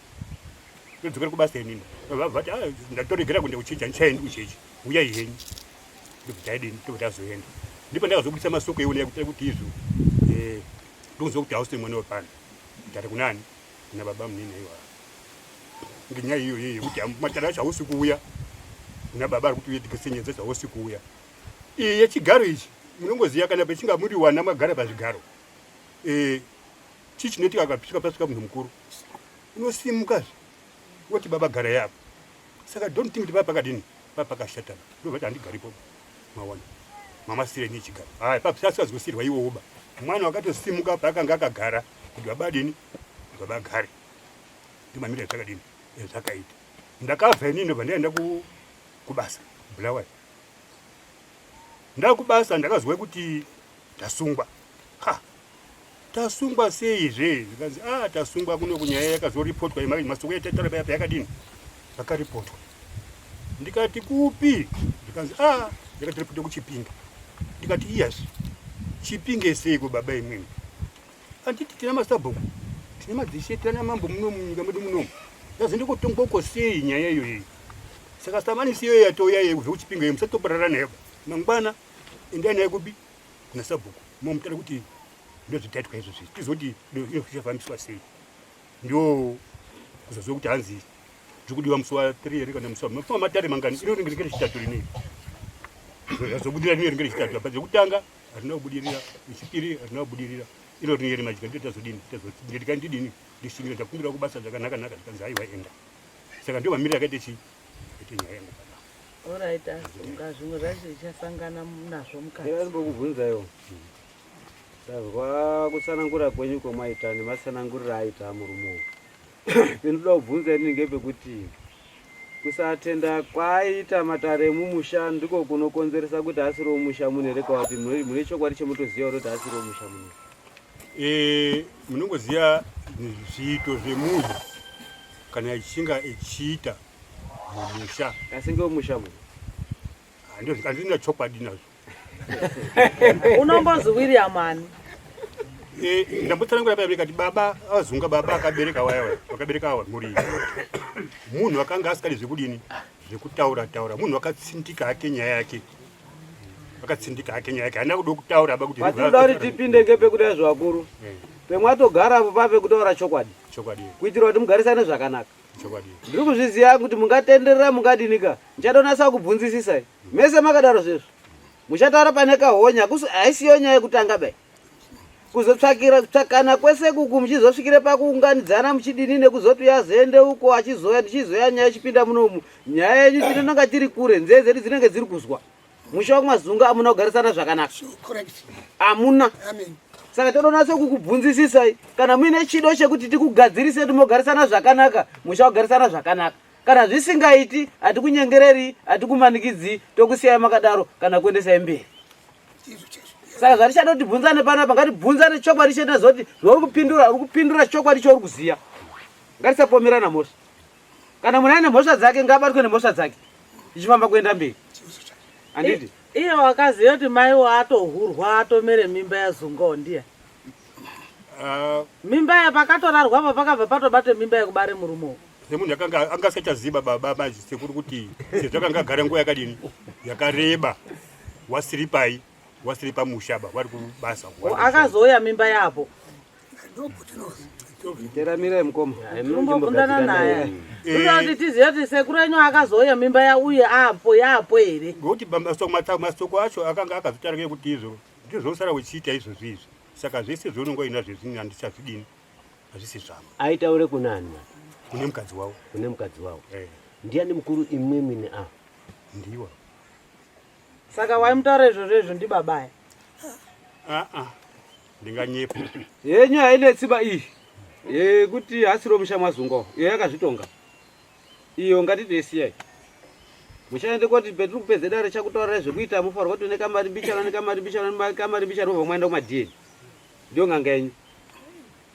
Speaker 8: ndodzokera kubasa inini baba vati ah ndatoregera kuenda kuchechi handichaendi kuchechi uyai henyu ndobva taidini ndobva tazoenda ndipo ndakazobudisa masoko iwona ekuti kuti izvo eh ndonzwa kuti hausi mwana wepano ndati kunani kuna baba munini aiwa ngenyaya iyoyo yekuti matara acho hausi kuuya kuna baba ari kuti uye tikesenyedza hausi kuuya iyi yechigaro ichi munongoziva kana pechinga muri wana magara pazvigaro eh, chii chinoitika akasvika pasvika munhu mukuru unosimukazve woti baba gara yapo saka don't think kuti paa pakadini paa pakashatana ndobva handigaripo maona mamasire ni chigaro haya pasasazosirwa iwowo ba mwana wakatosimuka paakanga akagara kuti baba adini baba agare ndimamira zvakadini zvakaita ndakabva inini ndobva ndaenda kubasa bulawayo ndakubasa ndakazwa kuti tasungwa ha tasungwa seizve zvikanzi a ah, tasungwa kuno kunyaya yakazoripotwa masoko yataitaura paya payakadini yakaripotwa ndikati kupi zvikanzi a ah, yakatiripotwa kuchipinge ndikati iyazve chipinge seiko baba imwini Anditi tina masabhuku, tine madzishe, tina mambo muno munyika medu muno. Yazoenda kotongwa uko sei nyaya iyoyi? Saka samanisi iyoyo yatouya iyoyi kubva kuchipinga iyo musatoparara nayo. Mangwana endai nayo kupi? Kuna sabhuku. Momutara kuti ndozvitaitwa izvozvi. Tizoti zvichafambiswa sei. Ndio kuzoziva kuti hanzi zviri kudiwa musi wa 3 here kana musi wa matare mangani iro ringe ringe rechitatu rinei. Zvazobudira ringe ringe rechitatu apa zvekutanga harina kubudirira rechipiri harina kubudirira iro rinenge rimadya ndiyo tazodini tazondika ndidini ndishingira ndakumbira kubasa zvakanaka naka zvikanzi haiwa enda saka ndio mamiriro akaita chii akaita nyaya yangu baba
Speaker 2: Alright, asunga zvimwe zvacho ichasangana nazvo mukati.
Speaker 1: Ndinombokubvunza iwo. Tazwa kutsanangura kwenyu kwamaita nematsananguriro aita murume uyu. Pendinoda kubvunza ini ngepekuti Kusatenda kwaaita matare emumusha ndiko kunokonzeresa kuti asiri womusha muno here kawati mune chokwadi chemutoziva kuti asiri womusha muno?
Speaker 8: Eh, munongoziva zviito zvemunhu kana echinga echiita mumusha
Speaker 1: asi ngewemusha muno
Speaker 8: handina chokwadi nazvo
Speaker 2: unombozi william ani
Speaker 8: eh, ndambotsanangura paya ndikati baba azunga baba akabereka waya waya vakabereka awa mhuri iyi munhu akanga asikadi zvekudini zvekutaura taura munhu akatsindika hake nyaya yake akatsindika hake nyaya yake haana kuda kutaura ba kuti
Speaker 1: patinoda kuti tipinde ngepekudai zvakuru eh. pemwatogara apo pave kutaura chokwadi
Speaker 8: chokwadi
Speaker 1: kuitira kuti mugarisane zvakanaka
Speaker 8: chokwadi
Speaker 1: ndiri kuzviziva kuti mungatenderera mungadinika ndichadonasa kubvunzisisai Mese makadaro zvezvo. Muchataura pane kahonya kusi haisiyo nyaya yekutanga bai. Kuzotsvakira kutsvakana kwese kuku muchizosvikire pakuunganidzana muchidini nekuzoti uyazoende uko achizoya ndichizoya nyaya ichipinda munomu. Nyaya yenyu tinonanga tiri kure, nzee dzedu dzinenge dziri kuzwa. Musha wekuMazunga amuna kugarisana zvakanaka. Amuna. Saka todonatso kukubvunzisisai kana muine chido chekuti tikugadzirise timogarisana zvakanaka, musha kugarisana zvakanaka. Kana zvisingaiti hatikunyengereri, hatikumanikidzi, tokusiyai makadaro kana kuendesai mberi. Saka zvatichada kuti tibvunzane panapa, ngatibvunzane chokwadi chete zoti zvauri kupindura, uri kupindura chokwadi chauri kuziya. Ngatisapomerana mhosva. Kana munhu aine mhosva dzake ngaabatwe nemhosva dzake. Ichifamba kuenda mberi. Handiti?
Speaker 2: Iye wakaziva kuti mai waatohurwa atomere mimba yazungawo ndiye. Mimba ya pakatorarwa apa pakabva patobate mimba yekubare murume uyu.
Speaker 8: Semunhu akanga anga asachaziva baba manje sekuru kuti sezvo akanga agara nguva yakadini yakareba wasiri pai wasiri pamusha ba wari kubasa.
Speaker 2: Akazouya mimba yapo.
Speaker 1: Teramirai mukoma.
Speaker 2: Tumbobvundana naye. Kuda kuti tizive kuti sekuru enyu akazouya mimba yauye apo yapo here.
Speaker 8: Ngokuti masoko acho akanga akazotaura kuti izvo ndizvo usara uchiita izvozvi izvi. Saka zvese zvaunonga uinazvo izvi handichazvidini hazvisi zvangu.
Speaker 9: Aitaure kuna ani?
Speaker 8: Kune mukadzi wavo.
Speaker 9: Kune mukadzi wavo. Eh. Ndiani mukuru imwimwi neava?
Speaker 8: Ndiwa.
Speaker 2: Saka waimutaura izvozvo izvo ndibaba aya.
Speaker 8: Ah ah. Ndinganyepa.
Speaker 1: Yenyu hainetsi ba iyi. Yekuti hasiro musha mwazungo. Iyo yakazvitonga. Iyo ngatitoisiyai. Muchaende koti petiri kupedza dare chakutaurirai zvekuita mufanirwa kuti nekamari mbichana nekamari mbichana nekamari mbichana mobva mwaenda kumadhiyeni. Ndiyo n'anga yenyu.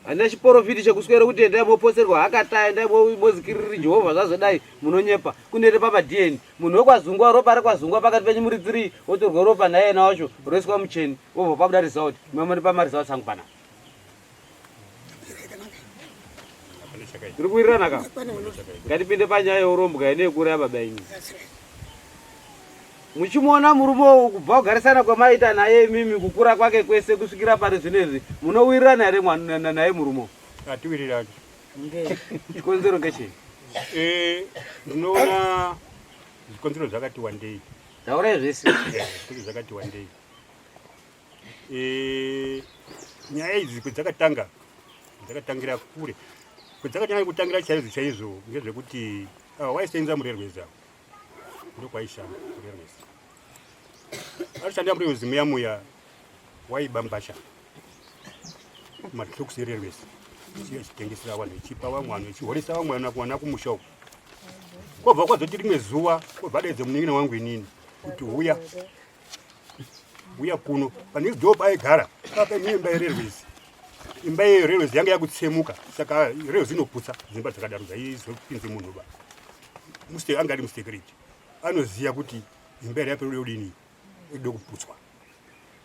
Speaker 1: Handina chiporofiti chekuswera kuti endai moposerwa hakata endai mozikiriri Jehovha zvazodai munonyepa. Kunete pamadhiyeni. Munhu wekwazungwa ropa rekwazungwa pakati penyu muri 3 wotorwa ropa naye yena wacho roiswa mucheni wobva pabuda result. Mwe pa results angu panapa. Tiri kuwirirana ka? Ngatipinde panyaya yeurombwa ine yekuuraya baba inyu. Muchimuona murume uyu kubva kugarisana kwamaita naye imimi kukura kwake kwese kusvikira pari zvino izvi munowirirana here naye murume uyu?
Speaker 8: Hatiwirirani.
Speaker 1: Chikonzero ngechei?
Speaker 8: Eh, ndinoona zvikonzero zvakati wandei.
Speaker 1: Taurai zvese.
Speaker 8: Zvikonzero zvakati wandei. Eh, nyaya idzi kwedzakatanga dzakatangira kure kwedzakatanga kutangira chaizvo chaizvo ngezvekuti ah, waisenza murerwezi avo ndokwaishanda murerwezi arishandira murerwezi muya muya waiba mbasha matrucks ererwezi achitengesera vanhu echipa vamwe vanhu echihoresa vamwe vanhu kuwana kumusha uko kwabva kwazoti rimwe zuva kwabva adaidza munin'ina wangu inini kuti huya uya kuno pane door paigara papa neimba yererwezi imba yererwezi yanga yakutsemuka saka rerwezi inoputsa dzimba dzakadaro dzaizopinze munhu ba muste anga ari musecurity anoziva kuti imba iri yapera kudini ide kuputswa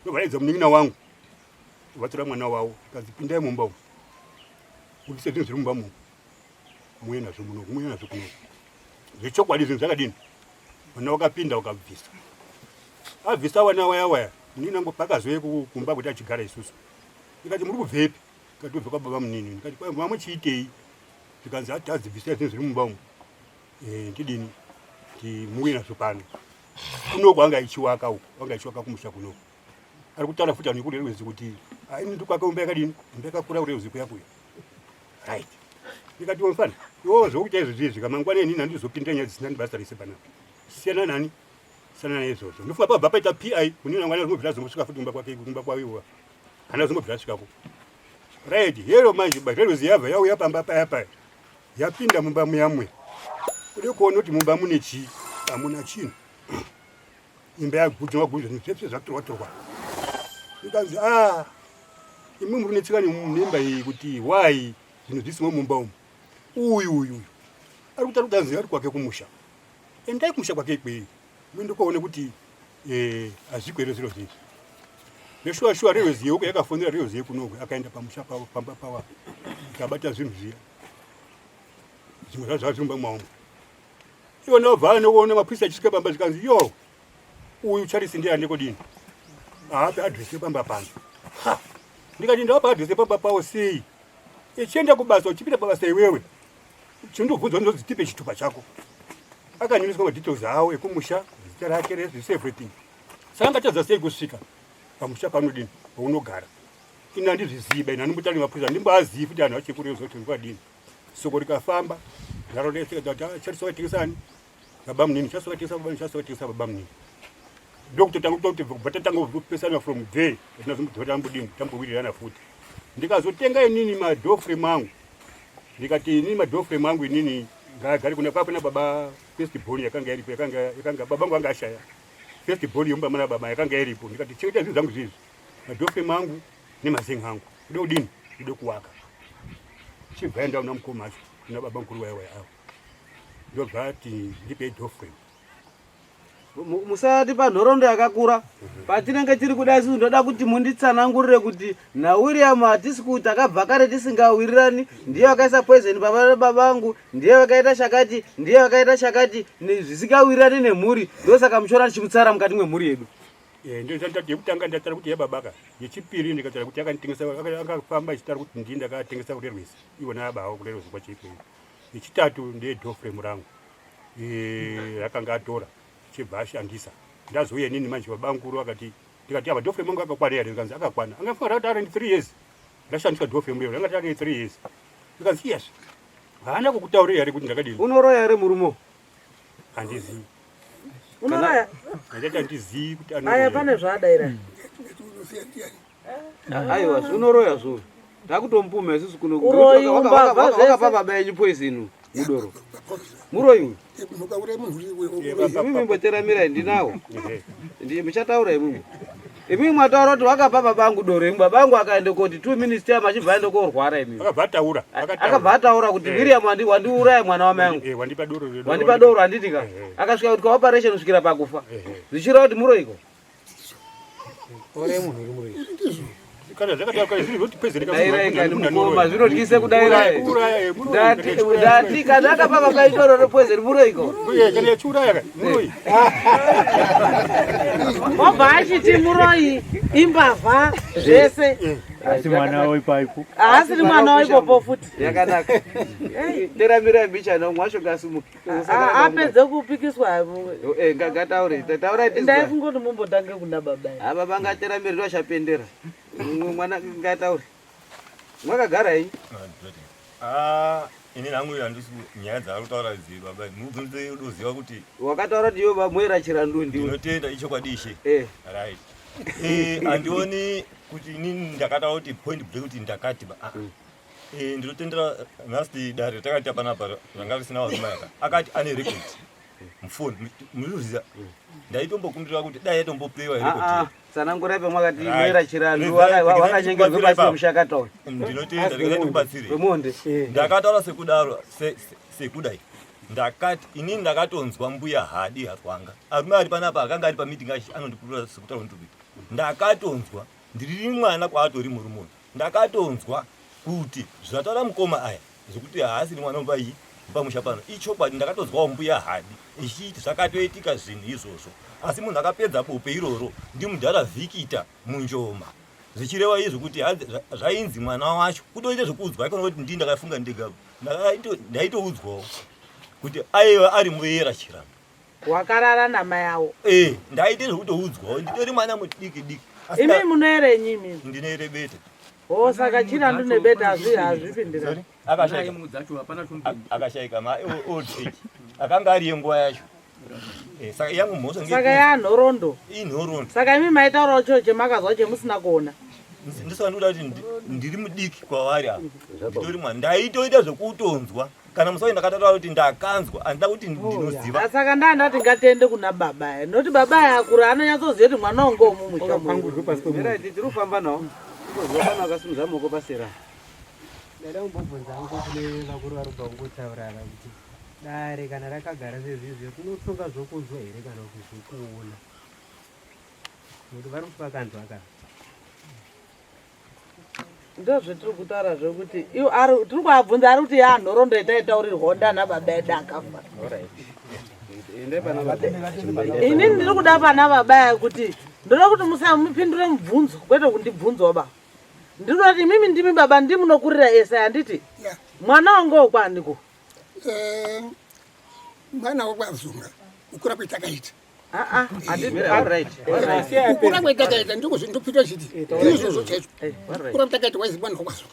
Speaker 8: ndobva munin'ina wangu vatora mwana wavo kanzi pindai mumba umu mubvise zvinhu zviri mumba muno muuye nazvo muno muuye nazvo kuno zvechokwadi zvinhu zvakadini Mwana wakapinda ukabvisa. Abvisa wana waya waya. Munini angu pakazouya kumba kuti achigara isusu. Ndikati muri kubvepi? Ndikati tobva kwababa munini. Ndikati kwa mama chiitei? Zvikanzi ati adzibvisa zvinhu zviri mumba umu. Eh ndidini? Ndimuuye nazvo pano. Kuno kwanga ichiwaka uko, wanga ichiwaka kumusha kuno. Ari kutaura futi anhu kurerwezi kuti ah ini ndikwaka imba yakadini? Imba yakakura kurerwezi kuya kuya. Right. Ndikati mfana, iwewe zvokuita izvi izvi kamangwana inini handizopinda nyaya dzisina basa rese panapa. Siyana nani? Siyana naye izvozvo. Ndofunga pabva paita PI, munini wangu anozobvira azombosvika futi kumba kwake kumba kwavo iwo. Hana zombobvira asvikako. Right, hero manje but hero ziyabva yauya pamba paya paya. Yapinda mumba muya muya. Kude kuona kuti mumba mune chii? Hamuna chinhu. Imba yagujwa gujwa zvinhu zvese zvatorwa torwa. Ikanzi ah imwe muri netsika nemba iyi kuti why zvinhu zvisimo mumba umu. Uyu uyu uyu ari kutaura kuti anzi ari kwake kumusha. Endai kumusha kwake ikweyo muende koone kuti eh hazviko here zviro zvinhu. Neshuwa shuwa reyozi yeuko yakafonera reyozi yekunoku akaenda pamusha pavo pamba pavo ikabata zvinhu zviya. Zvimwe zvazvo zvazviri mumba mwawo. Ivo ndobva anoona mapurisa achisvika pamba zvikanzi yo uyu Charles ndiye ane kodini haape address yepamba pano. Ha! Ndikati ndawapa address yepamba pawo sei? Ichienda kubasa uchipinda pabasa iwewe chindobvunzwa ndinonzi tipe chitupa chako. Akanyoreswa madetails awo ekumusha, zita rake rese, everything. Saka angatadza sei kusvika pamusha panodini paunogara? Ini handizviziva ini handimbotari mapurisa handimboazivi futi anhu achikuru zoti ndikwadini. Soko rikafamba nharaunda yese ikati ah, chariso vatengesani baba munini chariso vatengesa baba munini chariso vatengesa baba munini. Ndokutotanga kutoti kubva tatanga kupesana from there hatina zombobva tambodini tambowirirana futi. Ndikazotenga inini madoor frame angu ndikati inini madoor frame angu inini ngaagare kuna kwakuna baba first born yakanga iripo yakanga yakanga baba vangu anga ashaya first born yomba mana baba yakanga iripo ndikati chengeta zvinhu zvangu zvizvi madoor frame angu nemazenga angu ndode kudini ndode kuwaka chibva enda una mukoma acho kuna baba mukuru waya waya avo ndobva ati ndipei door frame
Speaker 1: Musati panhoroondo yakakura patinenge tiri kuda isusu ndoda kuti munditsanangurire kuti nawilliam hatisi kuti takabva kare tisingawirirani ndiye vakaisa poison baba babangu ndiye vakaita chakati ndiye vakaita chakati zvisingawirirani nemhuri ndosaka muchiona tichimutsara mukati mwemhuri yedu
Speaker 8: Eh, ndati yekutanga ndatara kuti yababaka yechipiri ndikatara kuti akanditengesa akafamba ichitara kuti ndii ndakatengesa kurerwesi iwona abawo kurerwesi kwachiipei yechitatu ndeye doframe rangu Eh, rakanga atora chibva ashandisa ndazouya inini manje babamukuru akati ndikati apa doframe angu akakwana here ndikanzi akakwana angafanira kuti ari three years ndashandisa doframe rero ranga rari three years ndikanzi yes haana kukutaurira here kuti ndakadini
Speaker 1: unoroya here murume
Speaker 8: handizivi
Speaker 2: unoraya
Speaker 8: ndati handizivi kuti
Speaker 2: aya pane zvaadaira
Speaker 1: Aiwa zvinoroya zvo. Takutomupuma isusu kuno.
Speaker 2: Uroyi, umbavha zvese.
Speaker 1: Wakapa baba yenyu poison mudoro. Muroyi uyu. Imimi mboteramirai ndinawo. Ndiye muchataura imimi. Imimi mwataura kuti wakapa baba angu doro imimi baba angu akaenda koti 2 minutes time achibva aenda korwara imimi.
Speaker 8: Akabva ataura.
Speaker 1: Akabva ataura kuti William wandi wandiuraya mwana wamai angu.
Speaker 8: Eh, wandipa doro.
Speaker 1: Wandipa doro handiti ka. Akasvika kuti kwa operation kusvikira pakufa. Zvichireva kuti muroyiko.
Speaker 8: Ore munhu uri muroyi. Kana zvakadaro kana zviri zvoti poison
Speaker 1: Dairai kani mukoma zvinotyise kudairai. Ndati ndati kana akapa baba idoro repoison muroyiko.
Speaker 8: Uye kana yachiuraya ka muroyi.
Speaker 2: Wabva achiti muroyi imbavha zvese.
Speaker 10: Asi mwana waipapo.
Speaker 2: Haasiri mwana waipopo futi.
Speaker 1: Yakanaka. Teramirai mbichana umwe wacho ngasimuke.
Speaker 2: Apedze kupikiswa.
Speaker 1: Eh, ngataure. Taurai tizwa.
Speaker 2: Ndaifungoti mumbotange kuna baba.
Speaker 1: Ah, baba ngateramire ndovachapendera. Mumwe mwana ngataure. Mwakagara henyu?
Speaker 7: Ah, ini hangu handisi nyaya dzaari kutaura idzi baba mubvunze udoziva kuti
Speaker 1: wakataura kuti iwe bamuera chirandu ndiwe
Speaker 7: ndinotenda ichokwadi ishe
Speaker 1: eh.
Speaker 7: right eh, handioni kuti inini ndakataura kuti point blank kuti ndakati ba ah. Eh, ndinotendera nhasi dare takaita panapa ranga risina varume aka akati ane record mufoni muzviziva ndaitombokumbira kuti dai yaitomboplayiwa
Speaker 1: Ah, ah,
Speaker 7: record
Speaker 1: tsanangurai pamwakati
Speaker 7: Right.
Speaker 1: muera chirandu
Speaker 7: Regai-
Speaker 1: waka-
Speaker 7: regai
Speaker 1: wakanyengerwa
Speaker 7: ndikubatsire
Speaker 1: pasi pemushakata uyu
Speaker 7: ndinotenda regai ndikubatsire
Speaker 1: Wemuonde.
Speaker 7: ndakataura sekudaro sekudai ndakati inini ndakatonzwa mbuya hadi harwanga arume ari panapa akanga ari pameeting achi anondipurura sekutaura ndikuita ndakatonzwa ndiri mwana kwaatori murume uyu Ndakatonzwa kuti zvataura mukoma aya zvekuti haasiri mwana wemba iyi pamusha pano ichokwadi. Ndakatonzwawo mbuya Hadi ichiti zvakatoitika zvinhu izvozvo, asi munhu akapedza bope iroro ndimudhara Vikita Munjoma, zvichireva izvo kuti zvainzi mwana wacho kutoita zvekuudzwa aikona kuti ndii ndakafunga ndega, ndaitoudzwawo kuti aiva ari muyera Chirandu.
Speaker 2: Wakarara namai awo.
Speaker 7: Eh, ndaite zvekutoudzwawo nditori mwana mudiki diki.
Speaker 2: Imi munoerenyi imi?
Speaker 7: Ndinoere bete.
Speaker 2: Oh, saka chirandu nebete hazvi hazvipindirani.
Speaker 7: Akashaika. Akashaika ma old age. Akanga ari yenguva yacho. Eh, saka yangu mhosva
Speaker 2: Saka yanhorondo.
Speaker 7: Inhorondo.
Speaker 2: Saka imi maitaurawo chiro chemakazwa chemusina kuona.
Speaker 7: Ndisaka ndikuda kuti ndiri mudiki kwavari ava. Nditori mwana. Ndaitoita zvekutonzwa. Kana musi wacho ndakataura kuti ndakanzwa, handina kuti ndinoziva.
Speaker 2: Ah, saka ndaa ndati ngatiende kuna baba aya nokuti baba aya akura anonyatsoziva kuti mwana wangu womumusha
Speaker 1: Mirai, tiri kufamba nawo. Tikoziva pano akasimudza maoko pasera.
Speaker 11: Ndaida kumbobvunza hangu kune vakuru vari kubva kungotaura ava kuti dare kana rakagara sezvizvi rinotonga zvokunzwa here kana kuti zvokuona nekuti vari kuti vakanzwa ka
Speaker 2: Ndozvetiri kutaura zvekuti iwo ari tiri kuabvunza ari kuti yaa nhoroondo yataitaurirwa ndana baba edu akafa. Ini ndiri kuda pana baba aya kuti ndoda kuti musamupindure mubvunzo kwete kundibvunzawo baba. Ndiri kuda kuti imimi ndimi baba ndimi munokurira ese handiti? Mwana wangu wokwaaniko?
Speaker 6: Eh, mwana wokwaZunga kukura kwetakaita.
Speaker 2: Ah,
Speaker 6: ah, Kukura kwetakaita ndiko zvindopita chiti izvozvo chaizvo. Kukura kwetakaita waizi mwana wakwazvo.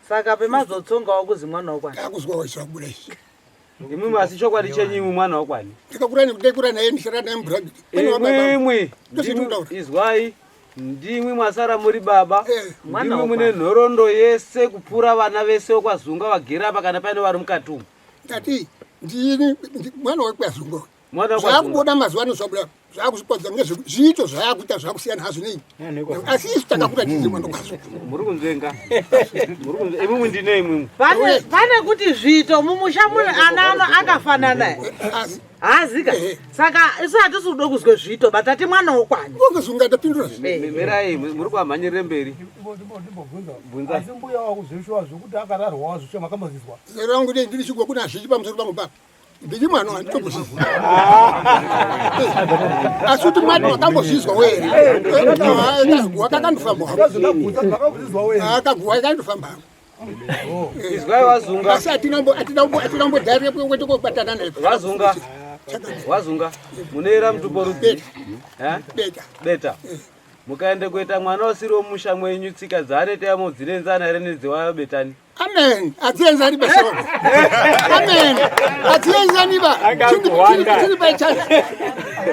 Speaker 2: Saka pemazotsongawo kuzi mwana wakwani.
Speaker 6: Takuzwa waiswa kubuda izvi.
Speaker 1: Imwimwi asi chokwadi chenyu imwi mwana wakwani.
Speaker 6: Takakura ndakura naye ndichirara naye mubhuragi.
Speaker 1: Imwimwi izwai ndimwi mwasara muri baba ndimwi mune nhoroondo yese kupfuura vana vese wekwazunga vagere apa kana paine vari mukati umu.
Speaker 6: Ndati ndini mwana wekwazunga.
Speaker 1: Mwana
Speaker 6: Zvakubuda mazuva ano zvabuda zvakusipodza ngezviito zvayakuita zvakusiyana hazvo nei asi isu takakura tizi mwana kwazvo.
Speaker 1: Muri kunzvenga. Muri kunzvenga. Imwimwi ndine imwimwi.
Speaker 2: Pane pane kuti zviito mumusha mune ana ano akafanana. Haazika. Saka isu hatisi kuda kuzwe zviito but tati mwana wokwani.
Speaker 6: Ungazunga ndapindura.
Speaker 1: Mirai muri kwamhanyirire mberi. Bvunza.
Speaker 12: Asi mbuya wakuzvishuwa zvekuti akararwa wazvishuwa makambozvizwa.
Speaker 6: Zero rangu ndiri chigwa kuna hazvichi pamusoro pangu papa. Ndiri mwana wanditombozvizwa. Asi kuti mwana wakambozvizwa were. Wakakandofamba. Akaguwa ikandofamba.
Speaker 1: Izwai wazunga.
Speaker 6: Asi atina mbo atina mbo atina mbo dhari kwete kubatana naye.
Speaker 1: Wazunga. Wazunga. Munoera mutupo rudzi. Eh?
Speaker 6: Beta.
Speaker 1: Beta. Mukaende kuita mwana usiri womusha mwenyu tsika dzaanoita yamo dzinenzana here nedzewabetani?
Speaker 6: Amen. Atienzani ba shoko. Amen. Atienzani ba. Chiri pa chance.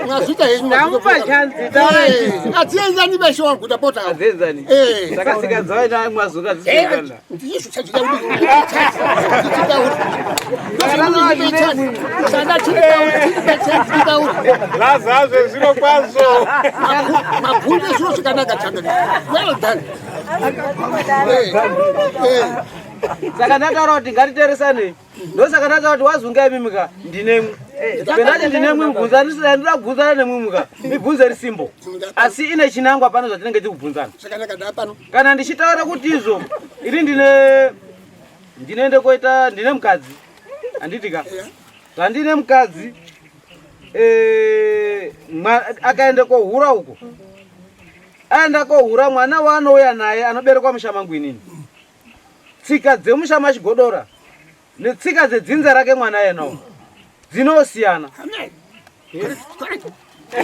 Speaker 6: Mwazvita henyu.
Speaker 2: Ndamupa chance. Taura.
Speaker 6: Atienzani ba shoko kutapota.
Speaker 1: Atienzani.
Speaker 6: Eh.
Speaker 1: Saka tsika dzawaita mwazuka dzisinenzana.
Speaker 6: Ndizvo chachita kuti. Chanda chiri pa chance chitaura.
Speaker 3: Lazazve zviro kwazvo.
Speaker 6: Mabvunzo zviro zvakanaka changa. Well done.
Speaker 1: Saka ndataura kuti ngatiteresanei. Ndosaka ndataura kuti wazunga imimi ka ndinemwi. Pendati ndinemwi mubvunzani ndinoda kubvunzana nemwi muka. Mibvunzo iri simbo. Asi ine chinangwa pano zvatinenge tiri kubvunzana.
Speaker 6: Zvakanaka ndapano.
Speaker 1: Kana ndichitaura kuti izvo ini ndine ndinoende koita ndine mukadzi. Handiti ka? Zvandine mukadzi eh, akaenda kohura uko. Aenda kohura mwana waanouya naye anoberekwa musha mangu inini. Tsika dzemusha machigodora netsika dzedzinza rake mwana yenawo dzinosiyana.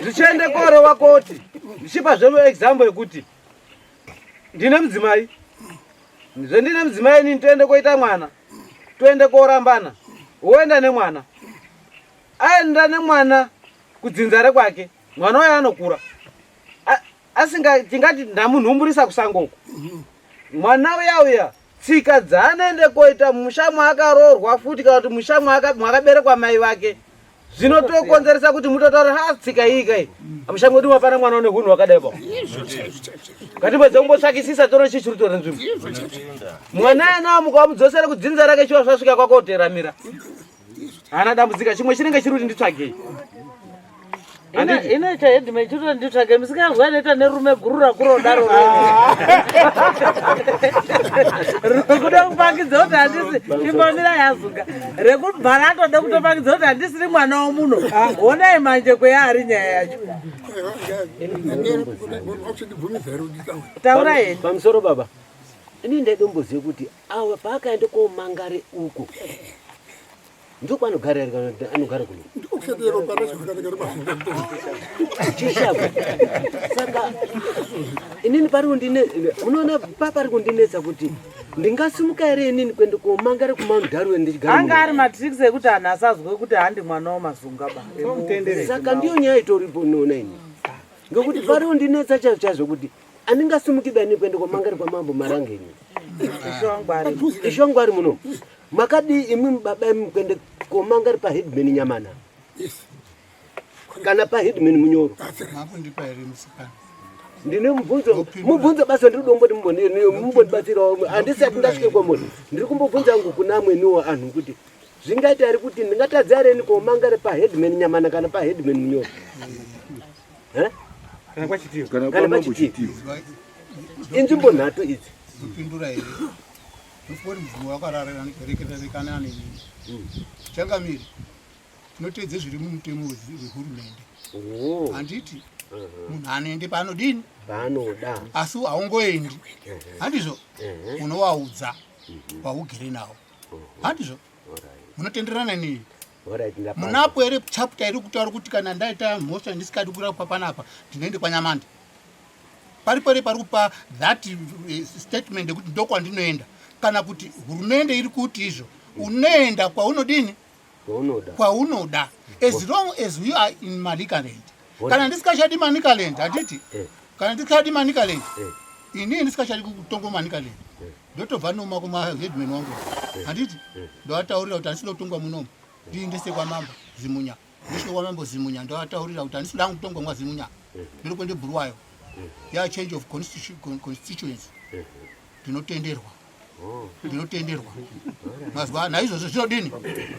Speaker 1: Zvichiende korewa koti ndichipa zve example yekuti ndine mudzimai zvendine mudzimai inini toende koita mwana toende korambana woenda nemwana aenda nemwana kudzinza rekwake mwana uyo anokura asinga tingati ndamunhumburisa kusango uko mwana uya uya tsika dzaanoende koita musha maakaroorwa futi kana kuti musha mwakaberekwa mai vake zvinotokonzeresa kuti mutotaura ha tsika iyi kai musha mwedu mapana mwana une hunhu hwakadai pa ngatimbodze kumbotsvakisisa tono chii chiri kutora nzvimbo mwana anawo mukamudzosera kudzinza rake chiwa zvasvika kwakoteramira haana dambudzika chimwe chinenge chiri kuti nditsvagei
Speaker 2: Inoita headman chiri nditsvage musikazwa anoita nerume guru rakurodaro rekuda kupangidza kuti handisi chimbomira yazunga rekubva ratoda kutopangidza kuti handisiri mwana womuno honai manje kweyaari nyaya yacho taura henyu
Speaker 9: pamusoro baba ini ndaidomboziva kuti awa paakaenda komangare uko ndokwanogara here kana kuti anogara kuno chishava saka inini pari kundine unoona pa pari kundinetsa kuti ndingasimuka here inini kuenda komangare kumount darwin ndichigara
Speaker 2: anga ari matricks ekuti anhu asazwe kuti handi mwana wamazunga ba
Speaker 9: saka ndiyo nyaya itoripo unoona ini ngekuti pari kundinetsa chaizvo chaizvo kuti andingasimuki dani kuenda kwamangari kwamambo marangenyi ishe wangu ari muno makadii imwi baba imi kuende komangari paheadman nyamana kana paheadman munyoro
Speaker 6: Makundipa here musikana?
Speaker 9: ndine mubvunzo mubvunzo basa ndiri kudomboti mumbondibatsirawo handisati ndasvike kwamuri ndiri kumbobvunza hangu kuna amweniwo anhu kuti zvingaita here kuti ndingatadza here ini komangari paheadman nyamana kana paheadman munyoro Eh?
Speaker 3: Kana kwachitiyo.
Speaker 9: Kana pachitiyo inzvimbo nhatu idzi
Speaker 6: Ndopindura here? Ndofunga kuti mubvunzo wakararana neni. Changamire, tinoteedze zviri mumutemo wehurumende. Handiti munhu anoende paanodini?
Speaker 9: Paanoda.
Speaker 6: Asi haungoendi. Handizvo? Unovaudza waugere nawo. Handizvo? Munotenderana neni? Munapo here chapter iri kutaura kuti kana ndaita mhosva ndisikadi kurapwa panapa ndinoende kwanyamanda? Paripo here pari kupa that eh, statement yekuti ndokwandinoenda kana kuti hurumende iri kuti izvo unoenda kwaunodini
Speaker 9: kwaunoda
Speaker 6: kwaunoda as long as you are in Manicaland. Kana ndisikachadi Manicaland handiti
Speaker 9: eh.
Speaker 6: Kana ndisikachadi Manicaland
Speaker 9: eh.
Speaker 6: Inini ndisikachadi kutongo Manicaland eh. Ndotobva noma kuma headman wangu handiti ndovataurira kuti handisida kutongwa munomu ndiindese kwamambo Zimunya ndosvika kwamambo Zimunya ndovataurira kuti handisida hangu kutongwa mwaZimunya ndiri kuende Bhuruwayo ya change of constituency ndinotenderwa ndinotenderwa mazwa naizvozvo zvinodini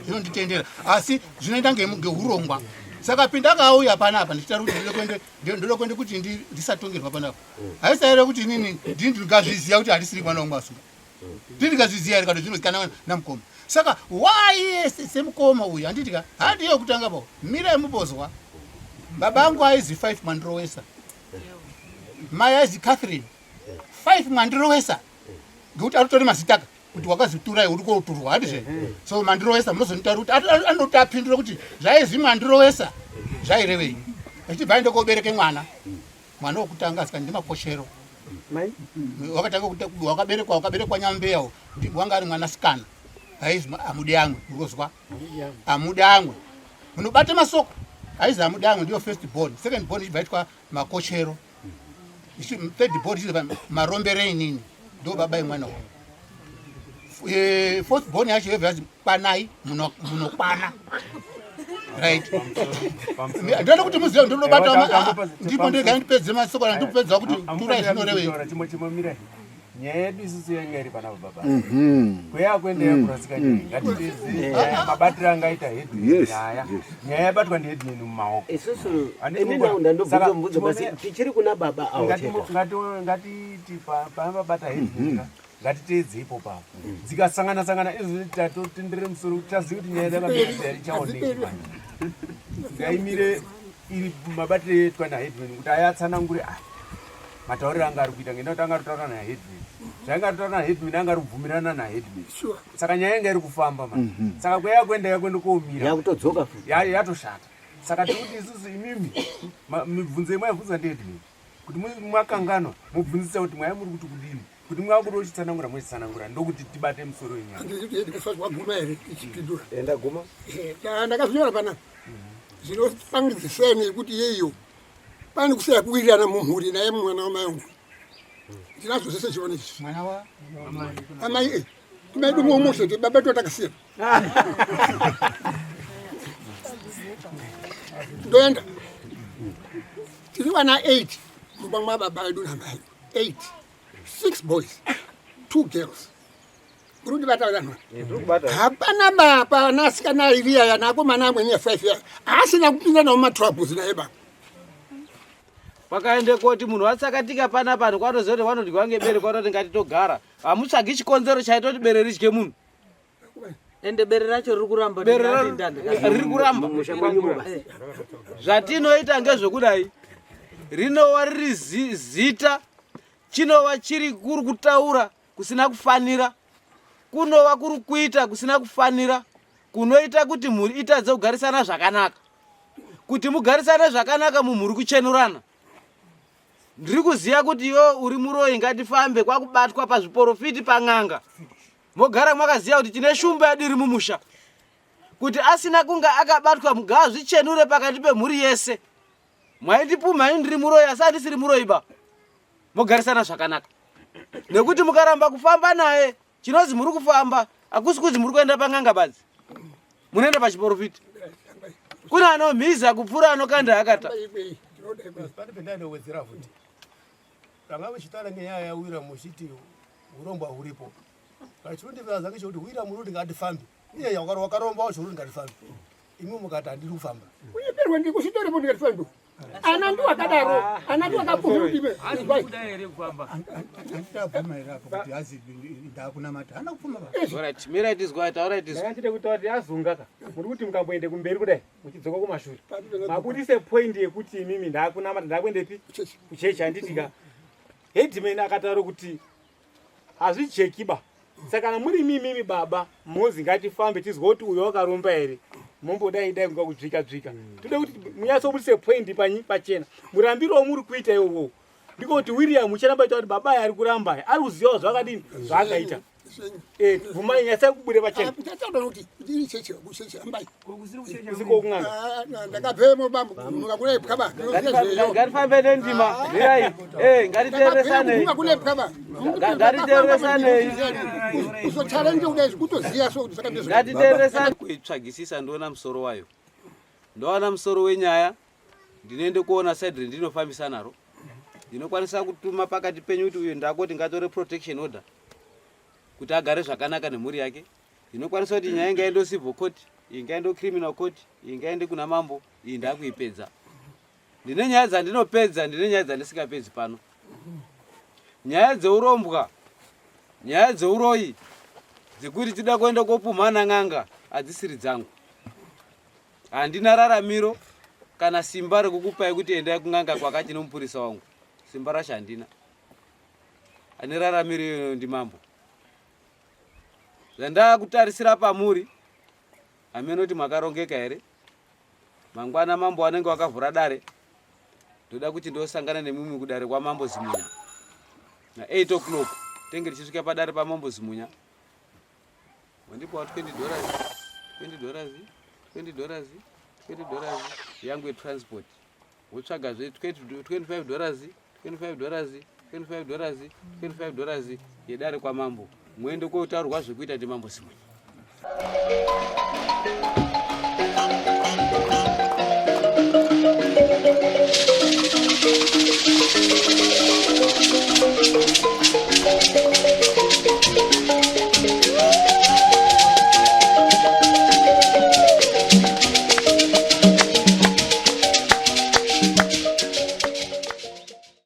Speaker 6: zvinonditendera asi zvinoenda ngeurongwa saka pinda akauya panapa ndichitaura kuti ndoda kuende kuti ndisatongerwa panapa haisaire kuti inini ndini ndingazviziva kuti handisiri mwana wangu asunga ndini ndingazviziva here kana zvinozikanwa namukoma saka why semukoma uyu handiti ka handiyo kutanga po mirai mubozwa baba angu aizi five mandirowesa mai aizi catherine five mandirowesa ngekuti aritori mazitaka kuti wakazitura uri koturwa handizve so mandirowesa munozonditaura kuti anoti apindure kuti zvaizi mandirowesa zvairevei achibva aende kobereke mwana mwana wokutanga asika ndimakoshero wakatanga wakaberekwa wakaberekwa nyambeya wanga ari mwanasikana aizi amudi amwe urozwa amudi amwe munobata masoko aizi amudi amwe ndiyo first born second born ichibva itwa makochero third born ichibva marombere inini ndo baba imwana uyu eh, fourth born yacho yobva yazi kwanai munokwana right ndoda kuti muzive ndinobata ndipo ndega ndipedze masoko andipedza kuti turai zvinorevei
Speaker 13: nyaya yedu isusu yanga iri panapa baba mhm. kweya kuenda yakurasika mhm. ngatitizi mabatiro angaita headman nyaya nyaya yabatwa ndiheadman mumaoko
Speaker 9: isusu ini ndandobvunza mubvunzo basi tichiri kuna baba avo
Speaker 13: ngatiti pamabata headman mhm. ngatiteedze ipo papo dzikasangana sangana izvo tatotendere musoro kuti tazive kuti nyaya yakamira ichaoneki manje ngaimire iri mabatiro etwa naheadman kuti ayatsanangure aya matauriro anga ari kuita ngenda kuti anga aritaura naheadman zvaanga aritaura naheadman anga ari kubvumirana naheadman saka nyaya yanga iri kufamba ma mhm. saka kweya kuenda yakuenda komira
Speaker 9: yakutodzoka futi
Speaker 13: yatoshata saka tiri kuti isusu imimi mibvunzo yemwe yabvunza ndiheadman kuti mwakanganwa mubvunzisa kuti mwaya muri kuti kudini kuti mwakuda uchitsanangura mochitsanangura ndokuti tibate musoro
Speaker 8: wenyaya here ichipindura
Speaker 9: enda guma
Speaker 8: eh, ndakazvinyora panapa zvinofangidziseni yekuti yeiyo pane kusaya kuwirirana mumhuri naye mwana wamai wangu ndinazvo zvese chiona izvi
Speaker 6: mwana wa
Speaker 8: amai eh, mai dumo mose baba to takasiyana ndoenda tiri vana 8 mumba mwababa vedu namai 8 6 boys 2 girls muri kundibata vanhu eh, hapana baba vanasikana iriya yanakomana amweni ya5 ya asina kupinda nawo matroubles naye baba
Speaker 1: kwakaende koti munhu watsakatika panapa kwatoziva kuti vanodyiwa ngebere kwatoti ngatitogara hamutsvagi chikonzero chaita kuti bere ridye munhu
Speaker 2: ende bere racho riri kuramba
Speaker 1: riri kuramba zvatinoita ngezvekudai rinova riri zita chinova chiri kuri kutaura kusina kufanira kunova kuri kuita kusina kufanira kunoita kuti mhuri itadze kugarisana zvakanaka kuti mugarisane zvakanaka mumhuri kuchenurana ndiri kuziva kuti iwe uri muroyi ngatifambe kwakubatwa pazviporofiti pan'anga mogara mwakaziva kuti tine shumba yedu iri mumusha kuti asina kunge akabatwa ngaazvichenure pakati pemhuri yese mwaindipumha ini ndiri muroyi asi handisiri muroyi ba mogarisana zvakanaka nekuti mukaramba kufamba naye chinozi muri kufamba hakusi kuzi muri kuenda pan'anga badzi munoenda pachiporofita kune anomhiza kupfuura anokanda akata
Speaker 12: vanga vachitaura ngenyaya yawira muchiti urongwa huripo kana chinondifadza ngechekuti wira muri kuti ngatifambe iye wakaromba wacho uri ngatifambe imwe mukati handiri kufamba
Speaker 8: kunyeperwa ndikusitoripo ndingatifambe ana ndi wakadaro ana ndi wakapuhurudime
Speaker 3: ndakachide kutaura kuti azunga ka muri kuti mukamboende kumberi kudai muchidzoka kumashure mabudise point yekuti imimi ndakunamata ndakuendepi kuchechi handiti ka headman akataura kuti hazvijekiba saka kana muri imimi baba mozi ngatifambe tizwe kuti uyo wakaromba here Mombodai dai kunga kudzvika dzvika. Toda kuti munyatsobudise point panyi pachena. Murambiro wamuri kuita iwowo. Ndiko kuti William ucharamba aita kuti baba ari kuramba ari kuziva zvakadini zvaakaita. Eh, bvumai nyatsai kubude pachena.
Speaker 6: Ndatoda kuti ndiri cheche kucheche ambai.
Speaker 3: Kusiko kun'anga.
Speaker 6: Ah, Ndakabvemo bambo mukakulepwa ba.
Speaker 1: Ngatifambe nendima. Mirai. Eh, ngatiteeresanei.
Speaker 6: Mukakulepwa ba.
Speaker 1: Ngatiteeresanei.
Speaker 6: Uzochallenge kudai kutoziya so kuti zvakadii.
Speaker 1: Ngatiteeresane. Kuitsvagisisa ndoona musoro wayo. Ndowana musoro wenyaya ndinoende kuona side randinofambisa naro. Ndinokwanisa kutuma pakati penyu kuti uyu ndakoti ngatore protection order kuti agare zvakanaka nemhuri yake. Ndinokwanisa kuti nyaya ingaende civil court, iyi ingaende criminal court, iyi ingaende kuna mambo, iyi ndakuipedza. Ndine nyaya dzandinopedza, ndine nyaya dzandisingapedzi pano. Nyaya dzeurombwa, nyaya dzeuroyi dzekuti tida kuenda kopumhana n'anga hadzisiri dzangu. Handina raramiro kana simba rekukupai kuti endai kun'anga kwakati nomupurisa wangu. Simba racho handina. Ane raramiro iyoyo ndimambo. Zvandakutarisira pamuri hameno kuti makarongeka here. Mangwana mambo anenge wakavhura dare. Ndoda kuti ndosangana nemumwe kudare kwamambo Zimunya. Na 8 o'clock tenge tichisvika padare pamambo Zimunya. Wandipawo 20 dollars, 20 dollars, 20 dollars, 20 dollars yangu yetransport. Wotsvagazve 25 dollars, 25 dollars, 25 dollars, 25 dollars yedare kwamambo. Muende kotaurwa zvekuita ndimambo Zimunya.